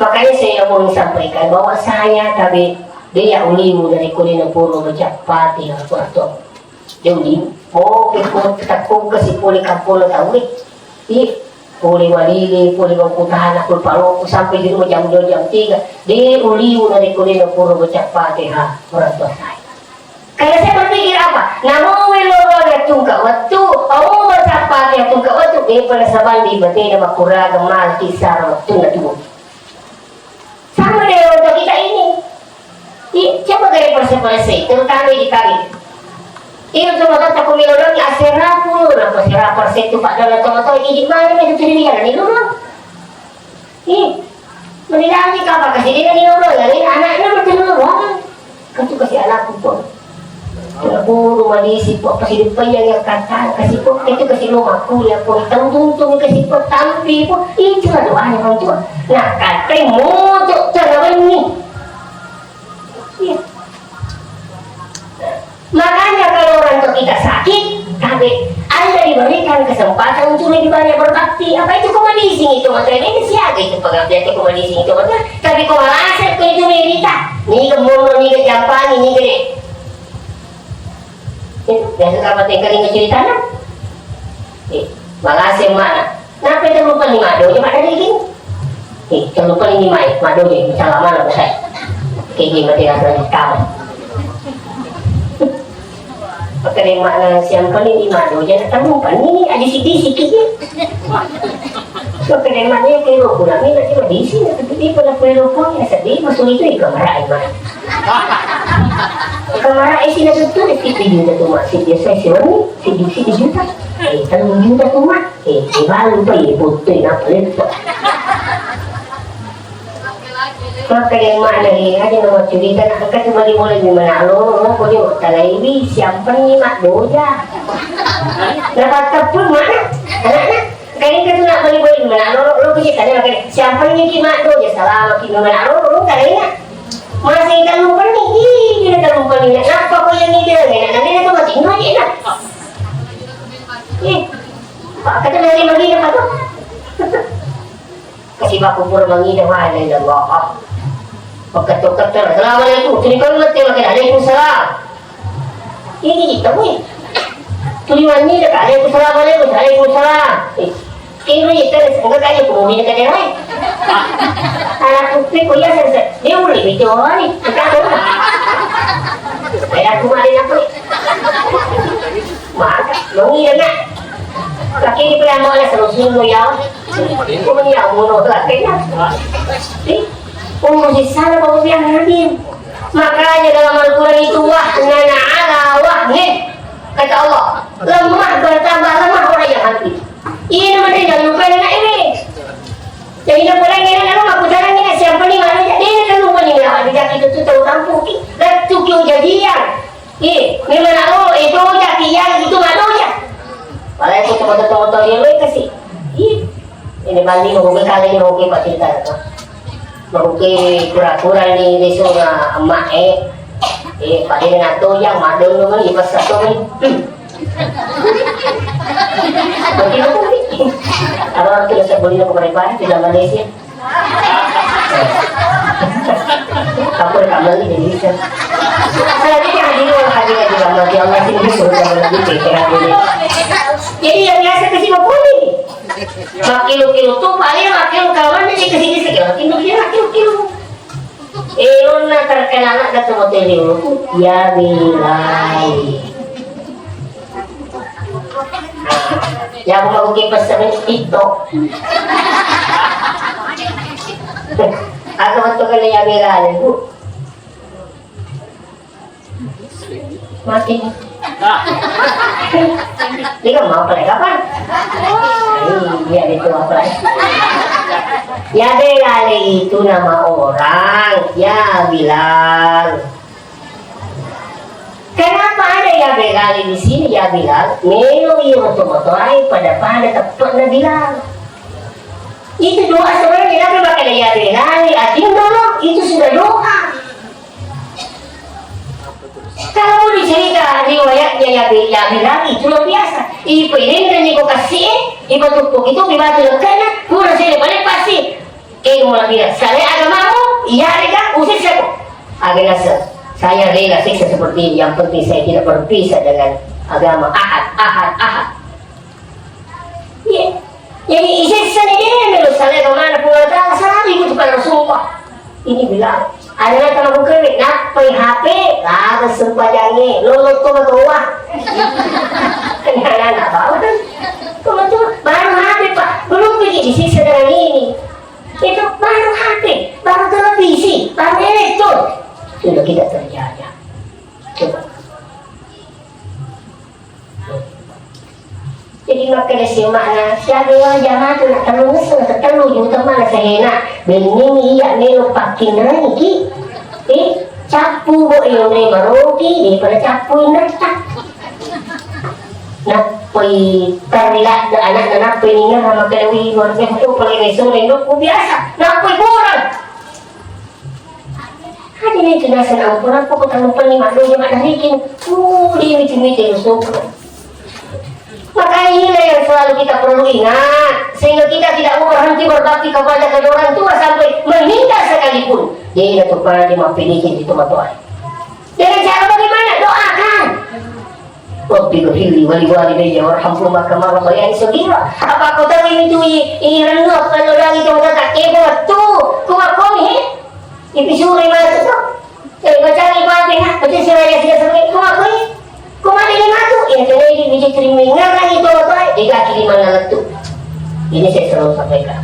Makanya saya mau sampaikan bahwa saya tabe de' ya uliu dari kulino puro baca Fatihah kuarto. De' uliu. Oh, kekko tetakku kasi pole kampung tahu. Ih, pole walili, pole bangkutana, pole paloku sampai di rumah jam dua, jam tiga. De' uliu dari kulino puro baca Fatihah orang tua saya. Karena saya berpikir apa? Namo welo ruang tungka wettu, oh, baca Fatihah tungka wettu, eh, pada sabandi batena makurang mal kisar wettu na tuo. Sama dengan orang tua kita ini. Ih, coba gare perse-perse, terutama di kami. Iya, cuma kata aku milo dong, asera pun, apa sera perse itu Pak dalam tua-tua, ini mana itu cerita, ini dulu. Ih, meni lagi kapang kasi de' nalilolo, lagi anakna mate lolo. Kan tu kasi anakku pun. Kena buru malisi pun, apa si depan yang yang kata kasi pun, itu kasi lo maku ya pun, tanggung tung kasi pun, tampi pun, itu lah doanya orang tua. Nah, katai moto terawan ni. Iya. Makanya kalau orang tua kita sakit, tapi Anda diberikan kesempatan untuk lebih banyak berbakti. Apa itu komunising itu? Maksudnya ini siaga itu pengabdian itu komunising itu? Maksudnya, tapi kok malasek ke itu merita? Ni gemono, ni ke Japani, ni gede. Itu biasa sama tengkering ceritanya. Eh, malasek mana? Nappa tellu pellima doja maddariki? Eh, tellu pellima maddoja, salamana bosai. Keji mati rasa di kamar. Makanya makna siang pellima doja, na tellu pellima aja siki-siki. Makanya makna kero kurang ini nanti madisi, nanti dia pada kero pun ya sedih, masuk itu ikan merai mana. Ikan merai sih nanti tuh di situ juga tuh masih biasa sih, ini sih di sini juga. Eh, tellu juta tuh, Mak. Eh, eh, balu pa, eh, botto, eh, nappa leppa. Makanya makna, eh, aja nomor cerita, nak angkat cuma di mulai di mana lo, lo, kau dia talaiwi, siampenni maddoja. Dapat tepung mana? Anaknya, kayaknya tuh nak beli-beli di mana lo, lo, lo, kau dia tanya, makanya, siampenni ki maddoja, selama ki mana lo, lo, kayaknya. Masih tellu pellima, ih, ini tellu pellima. Nappa kau yang ini, eh, nak, nak, nak, tuh mati, ini aja, nak. Ih, Pak, kata dari Madinah, Pak, tuh. Kasi baku pura mangida, wa, la ilaha illallah. Pakkato-kato, "Assalamualaikum." Tuli kau mate, maka, "Waalaikumsalam." Ini kita, weh. Tuli mangida, "Waalaikumsalam, waalaikumsalam, waalaikumsalam." Eh, kini kita, enggak kaya aku mau minta dia, weh. Anak kupi, kuya, saya, dia boleh bicara, nih. Kita tahu. Saya aku mau ada apa, nih? Maka, mangida, nak. Lakini pole ambo ala sero-sero ya. Ko mani ambo no lakina. Eh, umur sisana baru yang hadir. Makanya dalam Al-Quran itu wahnan ala wahnin. Kata Allah, lemah bertambah lemah orang yang hadir. Ini namanya jangan lupa anak ini. Jadi nak pulang ini nak aku jarang ini siapa ni mana jadi ini kan lupa ni awak dia itu tu tahu tampuk. Dan tu kau jadian. Ih, memang nak, oh, itu aja, tiang itu manusia. Padahal itu foto-foto dia mereka sih. Ih, ini balik mau kali mau ke Pak cerita itu. Mau ke pura-pura ni besok na emak eh. Eh, pada nak tu yang madon tu kan, ipas satu kan. Hmm. Begitu kan. Kalau orang tu saya boleh nak kembali balik di Malaysia. Aku rek amal ini bisa. Selanjutnya hadirin wal hadirat dirahmati Allah, sini disuruh jangan lagi pikiran ini. Jadi yang biasa ke sini pun ini. Makilu-kilu tuh paling makilu kawan aja ke sini segala. Ini dia makilu-kilu. Eh, lonna terkenal ada tuh motor di rumahku. Ya bilai. Ya, aku mau bikin pesan TikTok. Aku betul kali ya, Mila, Bu. Mati. Ini kan mau pada kapan? Iya, itu apa? Ya, Bilal itu nama orang. Ya, Bilal. Kenapa ada ya Bilal di sini? Ya Bilal, melo iro tomatoae pada-pada teppe'na Bilal. Itu doa sebenarnya, tapi makanya ya Bilal, ating dulu, itu sudah doa. Kalau mau dicerita riwayatnya ya Bi-, ya Bilal, itu luar biasa. Ipa irenreni ko kasih, ipa tuppuk itu, ipa tu lekana, kurang saya balik pasti. Ke mau bilang, "Sale agamamu, iya rega, usir saya." Agak nasa, saya rela siksa seperti ini, yang penting saya tidak berpisah dengan agama. Ahad, ahad, ahad. Iya. Jadi, isessa ni dia, melo sale agama Puang Allah Ta'ala, selalu ikut kepada Rasulullah. Ini bilang, ada yang telah buka, nappai H P, lalu sempajangi, lolo tu betul. Kenapa, kan? Cuma tu, baru H P, Pak. Belum pergi disiksa dengan ini. Itu baru H P, baru televisi, baru elektron. Sudah kita terjajah. Coba. Jadi makkeda si emakna, siaga wae jama tu nak tellu ngesso, nak tellu juta mana sehena. Benning iya melo pakkinrengki. Eh, cappu bo iyo maroki, daripada cappu inretta. Nappai tarri ladde anakna, nappai ningerang makkeda, "Wih, luar biasa tu, pole mesona indokku biasa." Nappai kurang. Hadi ni tu nasa ampun, apa ko talupanni maddoja maddariking. Uh, dia miti-miti musuhku. Makanya inilah yang selalu kita perlu ingat, sehingga kita tidak mau berhenti berbakti kepada kedua orang tua sampai meninggal sekalipun. Dia itu pernah dia mampiniki di tempat Tuhan. Dengan cara bagaimana? Doakan. Rabbi ghfirli wa liwalidayya warhamhuma kama rabbayani shaghira. Apa kau tahu ini tu i, i rennu apa lo lagi tu kata kebo tu. Kuma kau ni, he? Ipi suri masuk tu. Eh, baca ni Fatihah, baca surah Yasin sampai kuma kau ni. Kuma ni matu. Ya, jadi di biji terima ngarang itu apa? Dia kaki di mana letu. Ini saya selalu sampaikan.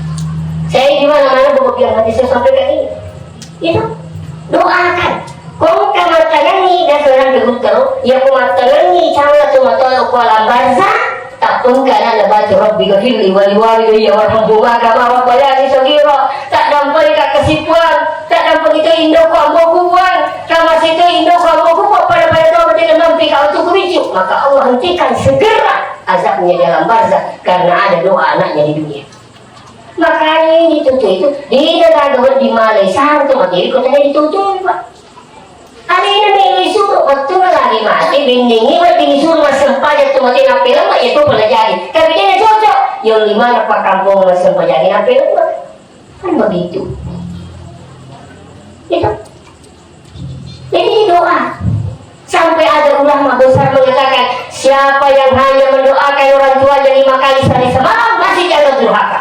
Saya di mana-mana bawa biar hati saya sampaikan ini. Itu doakan. Kong kamattanangi dasarang keguttero, ya kumattanangi calla tu matoa ko alam barzah, tappengka na baca Rabbi ghafirli wa liwalidayya warhamhuma kama rabbayani shaghira. Tak dampai ka kasipuang, tak dampai itu indo ko ambo kubuang, kama situ indo ko ambo kubuang pada pada tu mati mampi ka untuk kubicu. Maka Allah hentikan segera azabnya di alam barzah karena ada doa anaknya di dunia. Makanya ini tutu itu, di dalam wedding malai sarang tu materi kota ini tutu, Pak. Alena melo isuro, wettunna lagi mate, bennengngi wedding isuro massempajang tu mate nappelemma, ya tu pernah jadi. Tapi dia cocok, yang lima na pakkampong massempajang nappelemma. Kan begitu. Itu. Jadi doa. Sampai ada ulama besar mengatakan, siapa yang hanya mendoakan orang tuanya lima kali sehari semalam, masih di atas durhaka.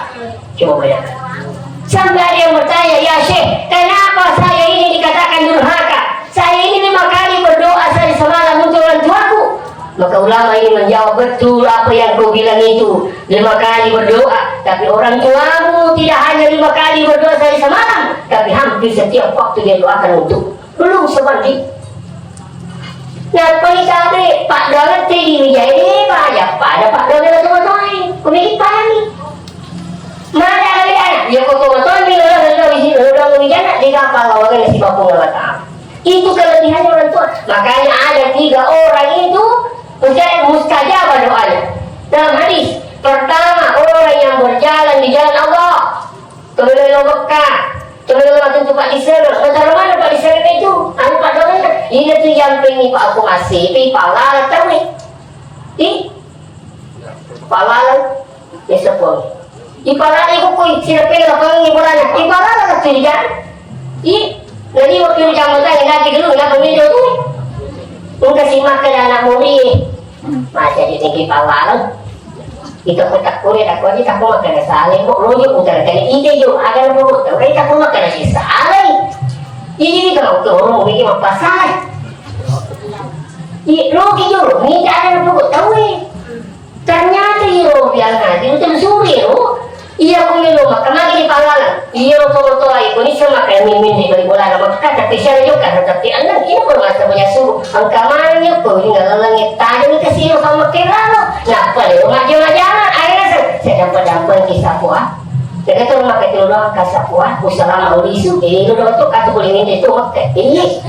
Coba bayangkan. Sampai ada yang bertanya, "Ya Syekh, kenapa saya ini dikatakan durhaka? Saya ini lima kali berdoa sehari semalam untuk orang tuaku." Maka ulama ini menjawab, "Betul apa yang kau bilang itu, lima kali berdoa. Tapi orang tuamu tidak hanya lima kali berdoa sehari semalam, tapi hampir setiap waktu dia doakan untuk." Belum semandi. Nappai tabe, paddoangeng te di wijai de, baja pada paddoangeng tomatoae. Kumiki pani. Mada lagi anak, ya kok tomatoae mi lolo lolo wiji lolo wijana, de gampang lawangan si Puang Allah Ta'ala. Itu kelebihannya orang tua. Makanya ada tiga orang itu, misalnya, mustajabah doanya. Dalam hadis, pertama, orang yang berjalan di jalan Allah. Tolelo Mekka, tolelo matu tu Pak Disana, betara mana Pak Disana itu? Anu Pak Dona, ini tu yang pengi Pak aku masih, pi Pak Lala tahu ni? Ih, Pak Lala, ya sepuluh. Ih Pak Lala ikut kui, sila pengi lapangi bolanya. Ih Pak Lala tak curiga. Ih, jadi waktu yang mau tanya lagi dulu, kenapa video tu? Engka si makkeda anak muri. Masa di tinggi pawaleng. Ita kota kure tak wajib tak mau kena saling kok rojo utara kena ide jo, agar mau tahu kita pun makan si saling. Ini kalau ke orang mau bikin apa salah. Iya, rogi jo, ini agar mau tahu eh. Ternyata iro yang Iya, ko melo maka magi di pangala. Iya, ko to ai, ko nisa maka min min di bali bola maka tapi siapa juga tapi anak ini ko masa punya suruh. Engka manya ko ini ngalang tajam ke sio sama kelalo. Nah, pada rumah jama-jama, akhirnya saya, saya dapat dapat kisah kuah. Jadi tuh maka itu doang kasih kuah, usaha mau lisu, eh, itu doang tuh kata boleh ini tuh maka ini.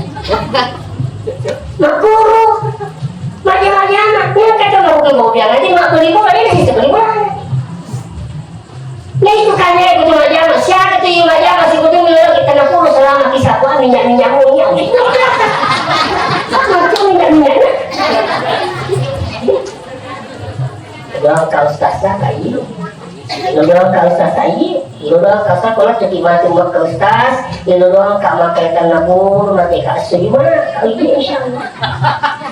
Makuru, macam-macam, yang kata mau ke mau biar nanti mau beli bola, ini sih beli bola. Nah, itu kan ya, itu majama. Siapa tuh yang majama? Si kutu melo kita napuru selama kisah kuah minyak-minyak minyak. Itu minyak-minyak. Doang kau ustaz siapa ini? Lo doang kau ustaz ini. Lo doang kau ustaz kalau cuti mati buat kau ustaz. Lo doang kau makai tanah bur mati kau sujud mana? Kau ini insya Allah.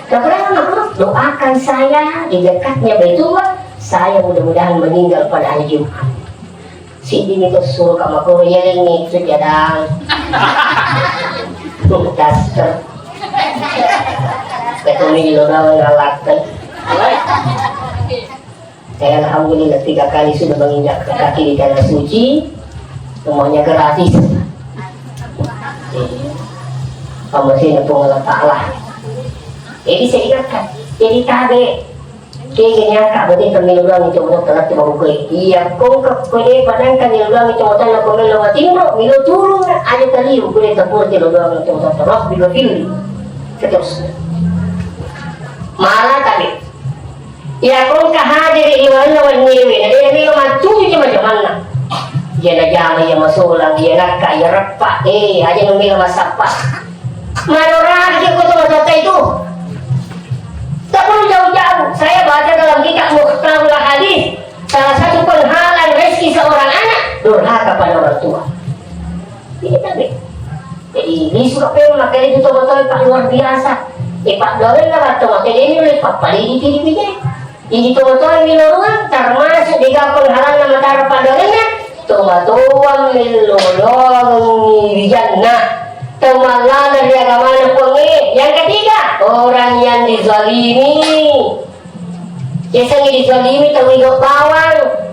Kau pernah doakan saya di dekatnya Baitullah. Saya mudah-mudahan meninggal pada hari Jumat. Siddi mi to suruh ka makuru, iya lengngi sujadang. Daster. Ketuni lo daun ngalakken. Saya alhamdulillah tiga kali sudah menginjak kaki di tanah suci. Semuanya gratis. Kamu sih Puang Allah Ta'ala. Jadi saya ingatkan. Jadi tabe. Kegeniaka bete temmilu doang itu mau telat mau kue. Iya, kong ke kue padang kan milu doang itu mau tanah kong melo watinro, milu turun aja taliu kue tepur tilu doang itu mau terus bila pilih. Terus. Malah tadi. Iya, kong ke hadir di mana wan nyewe, ada yang melo matuju cuma jamanna. Iya na jama iya masolang, iya nakka iya reppa, eh aja nu melo masappa. Manoraki ko to matotta itu. Tak perlu jauh-jauh. Saya baca dalam kitab Mukhtarul Hadis, salah satu penghalang rezeki seorang anak durhaka pada orang tua. Ini tabe. Jadi ini suka pe makanya itu betul Pak luar biasa. Eh Pak Dawel lah atau makanya ini oleh Pak Pali di P D P J. Idi tomatoa milorong termasuk di gapeng halanna matara padolena, tomatoa milorong wijanna, tomallala ri agamana Puangnge. Yang ketiga, orang yang dizalimi. Biasanya dizalimi tau igo bawang.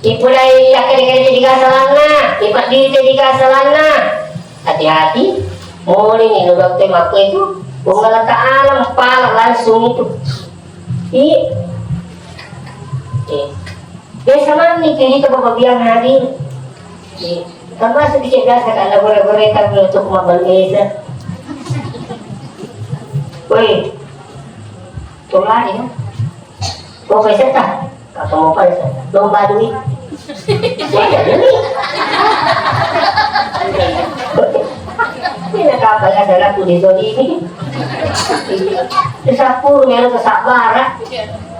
Ipudai takkede-kede tediga salanna, ipaddiri tediga salanna. Hati-hati, mole ni lo dokter makko itu, Puang Allah Ta'ala mpala langsung itu. Iya. Eh. Biasa mani cerita bapak biang hadir. Eh. Termasuk di biasa kan lagu-lagu reka untuk mabal biasa. Woi. Tulah ya. Kok biasa tak? Kata mau pada saya. Lomba duit. Saya jadi. Ini kapal ada lagu di zona ini. Di Sapur, yang ke Sabara.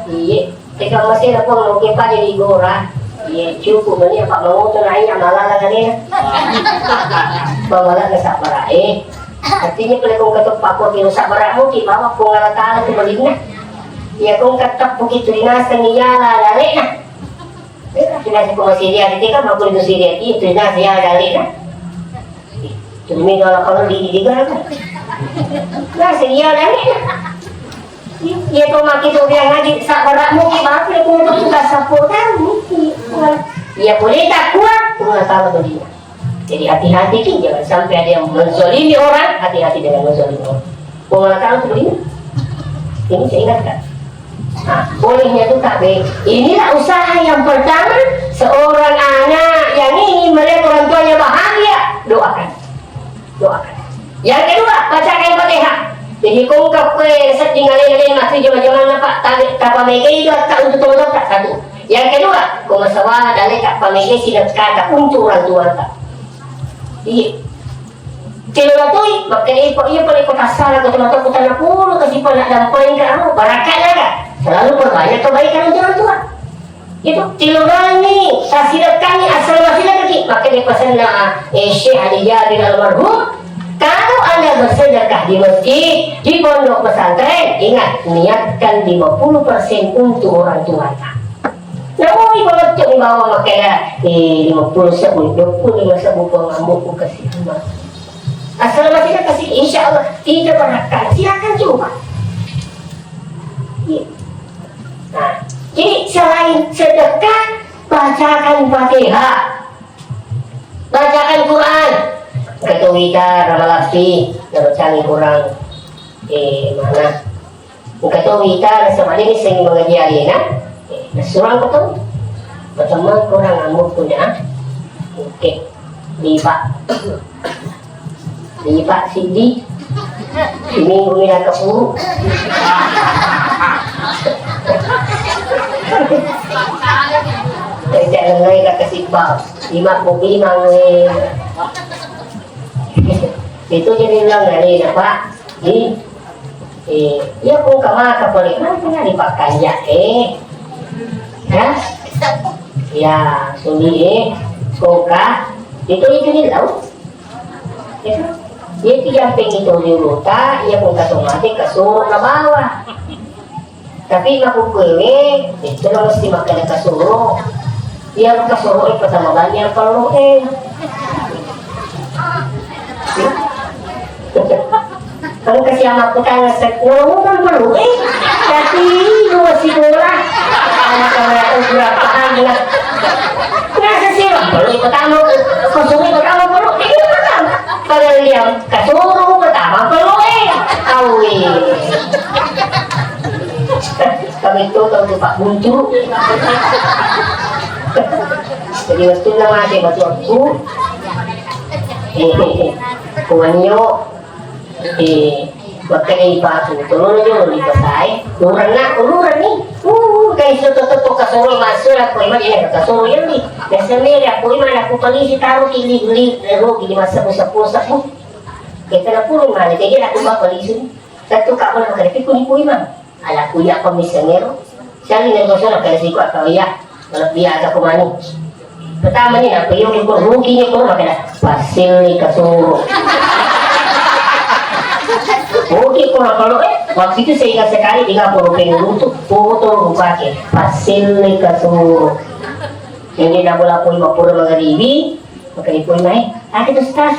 Iya. Teka masih ada pun mau kepa jadi gora. Iya, cukup banyak Pak mau tuh nanya malah lah kali ya. Pemala ke Sabara. Eh, artinya kalau kau ketuk Pak kau kira Sabara mau ki bawa kau ngalah tahu tuh belinya. Iya, kau ketuk bukit tuh dinaseng iya lah lari nah. Kita sih masih dia, kita mau kulit sih dia, itu nah dia dari nah. Itu minggu kalau kalau di di kan. Nah, sih dia dari nah. Iya tuh maki tuh bilang lagi sabar mu ki maaf ya kudu tugas sapu kan. Iya boleh tak kuat, kuat kalau begini. Jadi hati-hati ki, jangan sampai ada yang menzalimi orang, hati-hati dengan menzalimi orang. Pengelakar itu begini. Ini saya ingatkan. Nah, bolehnya itu K B. Inilah usaha yang pertama, seorang anak yang ingin melihat orang tuanya bahagia, doakan. Doakan. Yang kedua, bacakan Fatihah. Jadi kongkak kue sedih ngalai-ngalai masih jama-jama apa tadi tapa mega itu tak untuk tolong tak satu. Yang kedua, kau masalah dari tak pamege sidak kata untuk orang tua tak. Iya. Tilolatui, makanya iko iya pale ko tasala ko tona toko tana pulu kasi pala dampai ka anu, barakatna ka. Selalu perbanyak kebaikan untuk orang tua. Itu tilolangi, sasilakangi asal wasilah kaki. Makanya pesanna eh, Syekh Ali Jabir almarhum, kalau Anda bersedekah di masjid, di pondok pesantren, ingat niatkan lima puluh persen untuk orang tua. Namomi pamaccomi bawang makkeda, eh, lima puluh sebbu, dua puluh lima sebbu Puang Ambo'ku kasi Amang. Asal masih kasi, insya Allah tidak berakal. Silakan coba. Iya. Nah, jadi selain sedekah, baca Bacakan Fatihah. Bacakan Quran. Engka to witar, malappi, nabacangi Quran. Eh, mana? Engka to witar, sama ni sing mengaji alena. Eh, nasurang ko to. Pertama Quran amuk punya. Oke. Lipat. Lipat sidi. Ini mina kapuru. Tidak ngai kata sipal. Lima kopi mangai. Itu jadi ulang dari apa? Di, eh, iya ko engka maka pole, kenapa nggak dipakai ya, eh? Ya? Ya, suli, eh. Ko engka, itu, itu di laut. Ya kan? Iya, itu jamping itu di uluta, iya ko engka to mate, kasuru ke bawah. Tapi makkukkuewe, itu lo mesti makkeda kasuru. Iya, kasuru e pertama banyak perlu e. Kalau kasih amat kutanya, ngomong perlu e. Tapi lu masih bola. Anak-anak itu berapa hari lah. Nggak sesuai, perlu pertama, kasuru pertama perlu. Ini pertama. Padahal dia kasuru pertama perlu e. Awi. Kami itu tahu tu Pak Buntu. Jadi waktu nama ada batu aku. Eh, kuanyo. Eh, makanya Pak aku tolong aja mau dipasai. Urang nak, urang ni. Uh, kayak itu tetap kasuru masuk lah. Kau iman ya kasuru yang ni. Biasanya aku iman aku polisi taruh di, di, di, di masa pusat-pusat. Kita nak pulung mana? Jadi aku bawa polisi. Tentu kak mana kada pikun ibu imam. Ala kuya pemisengnge ro. Siali na gosoro kada siku atau iya. Kalau dia ada kumani. Pertama ni apa yo ko rugi ni ko makanya pasal ni kasuru. Rugi ko kalau eh waktu itu saya ingat sekali tiga puluh ribu untuk foto rugi pasal ni kasuru. Jadi nak bola pun mau pura mengeribi, maka ibu imam, eh, ada tu stas.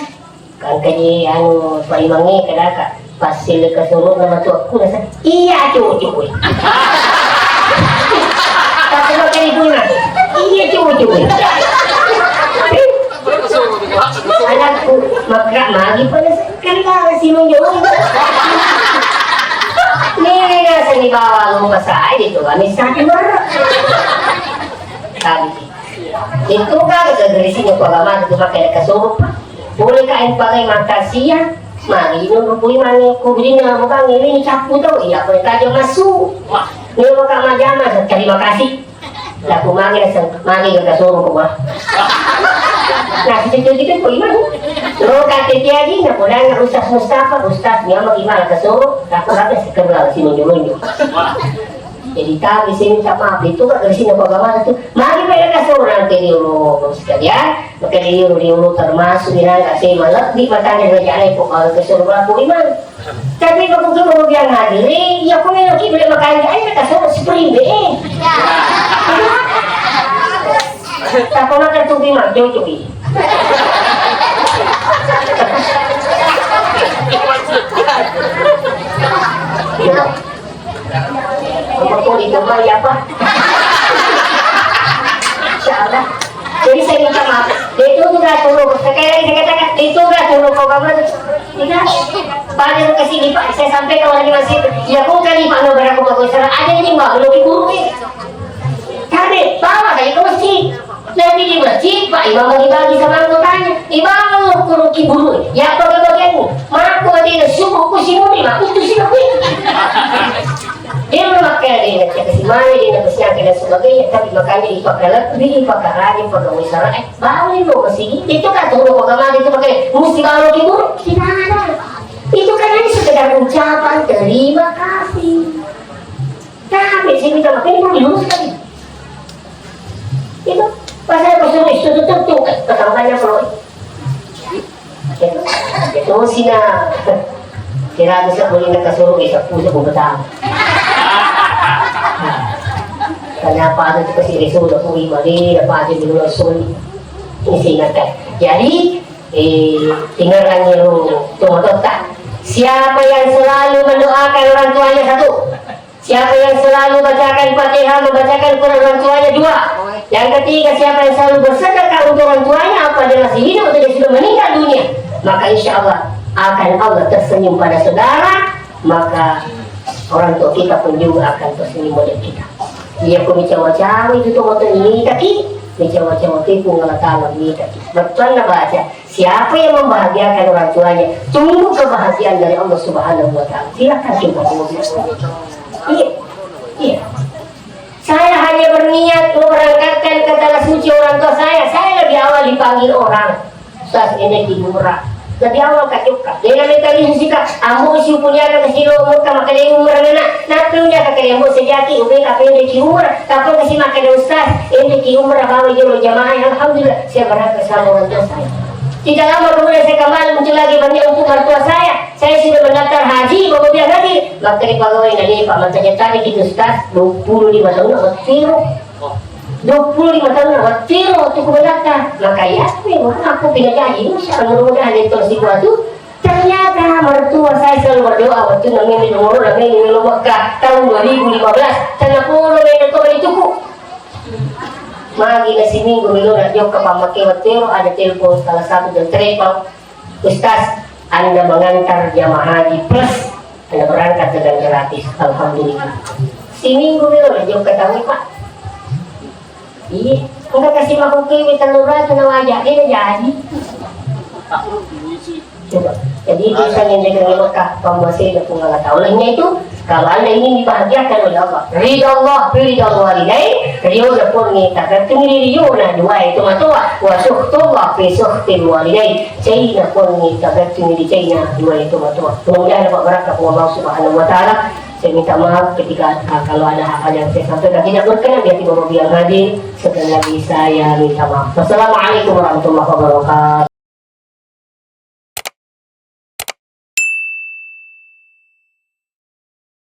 Kan kaji anu parimangnge kadaka passille kasuru nama tuakku nasa iya cucu kuwi. Pas lo kali puna iya cucu kuwi. Anakku makra magi pada sekali kali si menjauh. Nih seni bawa lu pasai itu kami satu. Tadi itu kan kegerisinya kok lama itu pakai kasuru. Boleh ka empagai makasia, magi no rupui mani kubrinna bukan ini cappu to, iya ko kajo masu. Ni maka majama, terima kasih. Laku magi naseng, magi ga kasuru ko bah. Nah, situ gitu ko iman. Lo kate kiaji na podana Ustaz Mustafa, Ustaz ni ama iman kasuru, aku habis kerja sini dulu. Jadi kami sini minta maaf itu kan dari sini apa mana tuh. Mari pada kasih orang ke di rumah sekalian. Maka di rumah termasuk di nangka saya lebih matanya dari alai kok kalau ke surga aku iman. Tapi aku tuh mau bilang hadiri, ya aku memang kita boleh makan aja kasih spring deh. Tak pernah tertutup mah, jauh-jauh. Apa kau di kamar ya, Pak? Insya Allah. Jadi saya minta maaf. Itu juga turun. Sekali lagi saya katakan, itu juga turun kau kamar. Tidak. Pada ke sini, Pak. Saya sampaikan lagi masih. Ya, kau kali, Pak, mau berapa kau salah. Ada ini, Pak, belum digurui. Kade, bawa saya ke masjid. Nanti di masjid, Pak Imam bagi-bagi sama anggotanya. Imam, kuruki buru. Ya, apa bagianmu? Mako dia subuh ku si Muni, Mak, itu si Muni. Dia memakai dia nak cakap si mana, dia nak bersiap dan sebagainya. Tapi makanya dipakai lebih, dipakai rajin, pakai wisara. Eh, bawa lo ke sini. Itu kan turun ke kamar, itu pakai mesti bawa ke buru. Tidak ada. Itu kan hanya sekedar ucapan terima kasih. Capek sih minta maaf, ini belum lulus kali. Itu pas saya pas lulus itu tuh tuh eh, pertamanya kalau itu, itu sih nah kira bisa boleh nggak kasih bisa pusat mau bertahan. Kenapa ada tuh kasih resul udah pulih balik, apa aja dulu langsung isi ingatkan. Jadi eh, tinggalkan dulu tuh motor tak. Siapa yang selalu mendoakan orang tuanya satu? Siapa yang selalu bacakan Al-Fatihah, membacakan Quran orang tuanya, dua. Yang ketiga, siapa yang selalu bersedekah untuk orang tuanya, apa dia masih hidup atau dia sudah meninggal dunia, maka insya Allah akan Allah tersenyum pada saudara, maka orang tua kita pun juga akan tersenyum pada kita. Iya, ko micawa-cawa itu tuh motor ini kaki, micawa-cawa itu pun Allah Ta'ala ini kaki. Betul nggak baca? Siapa yang membahagiakan orang tuanya, tunggu kebahagiaan dari Allah Subhanahu wa Ta'ala. Silakan coba. Iya, iya. Saya hanya berniat memberangkatkan ke tanah suci orang tua saya. Saya lebih awal dipanggil orang. Ustaz, ini di murah. Lebih awal kacukka. Dia namanya tadi sih, Kak. Ambo si punya ke sini umur, maka dia umur anak. Nah, punya ke dia umur sejati, umur apa yang dia umur. Kapan kasih makan ustaz? Ini di umur apa, jamaah. Alhamdulillah, saya berangkat sama orang tua saya. Tidak lama kemudian saya kembali muncul lagi berniat untuk mertua saya. Saya sudah mendaftar haji, bawa biar haji. Maka di pegawai nani, Pak, mata jatah di kita, Ustaz, dua puluh lima tahun, Pak, zero. Dua puluh lima tahun, Pak, zero, waktu ku mendaftar. Maka iya, aku pindah jadi, insya Allah, mudah-mudahan itu si kuat tuh. Ternyata mertua saya selalu berdoa, waktu namanya di nomor, namanya di Mekah, tahun dua ribu lima belas. Karena polo, mereka tuh itu ku. Magi na siminggu melo na jokka pammake wattu ero, ada telepon salah satu dan telepon, "Ustaz, Anda mengantar jamaah haji plus Anda berangkat dengan gratis." Alhamdulillah. Siminggu melo na jokka tau, Pak. Iya, enggak kasih makkukewe tellu ratu na waja, dia jadi. Coba. Jadi itu saya ngendek ke Mekah, pembuat saya Puang Allah Ta'ala. Olehnya itu, kalau Anda ingin dibahagiakan oleh Allah, ridha Allah, ridha Allah walidain, rio na pun ni tak tertengiri rio na dua itu matua, wa suhtullah fi suhtil walidain. China pun ni tak tertengiri China dua itu matua. Mudah-mudahan dapat berkat Allah Subhanahu wa Ta'ala. Saya minta maaf ketika, ah, kalau ada hal-hal yang saya sampaikan tidak berkenan di hati Bapak Ibu yang hadir. Sekali lagi saya minta maaf. Wassalamualaikum warahmatullahi wabarakatuh.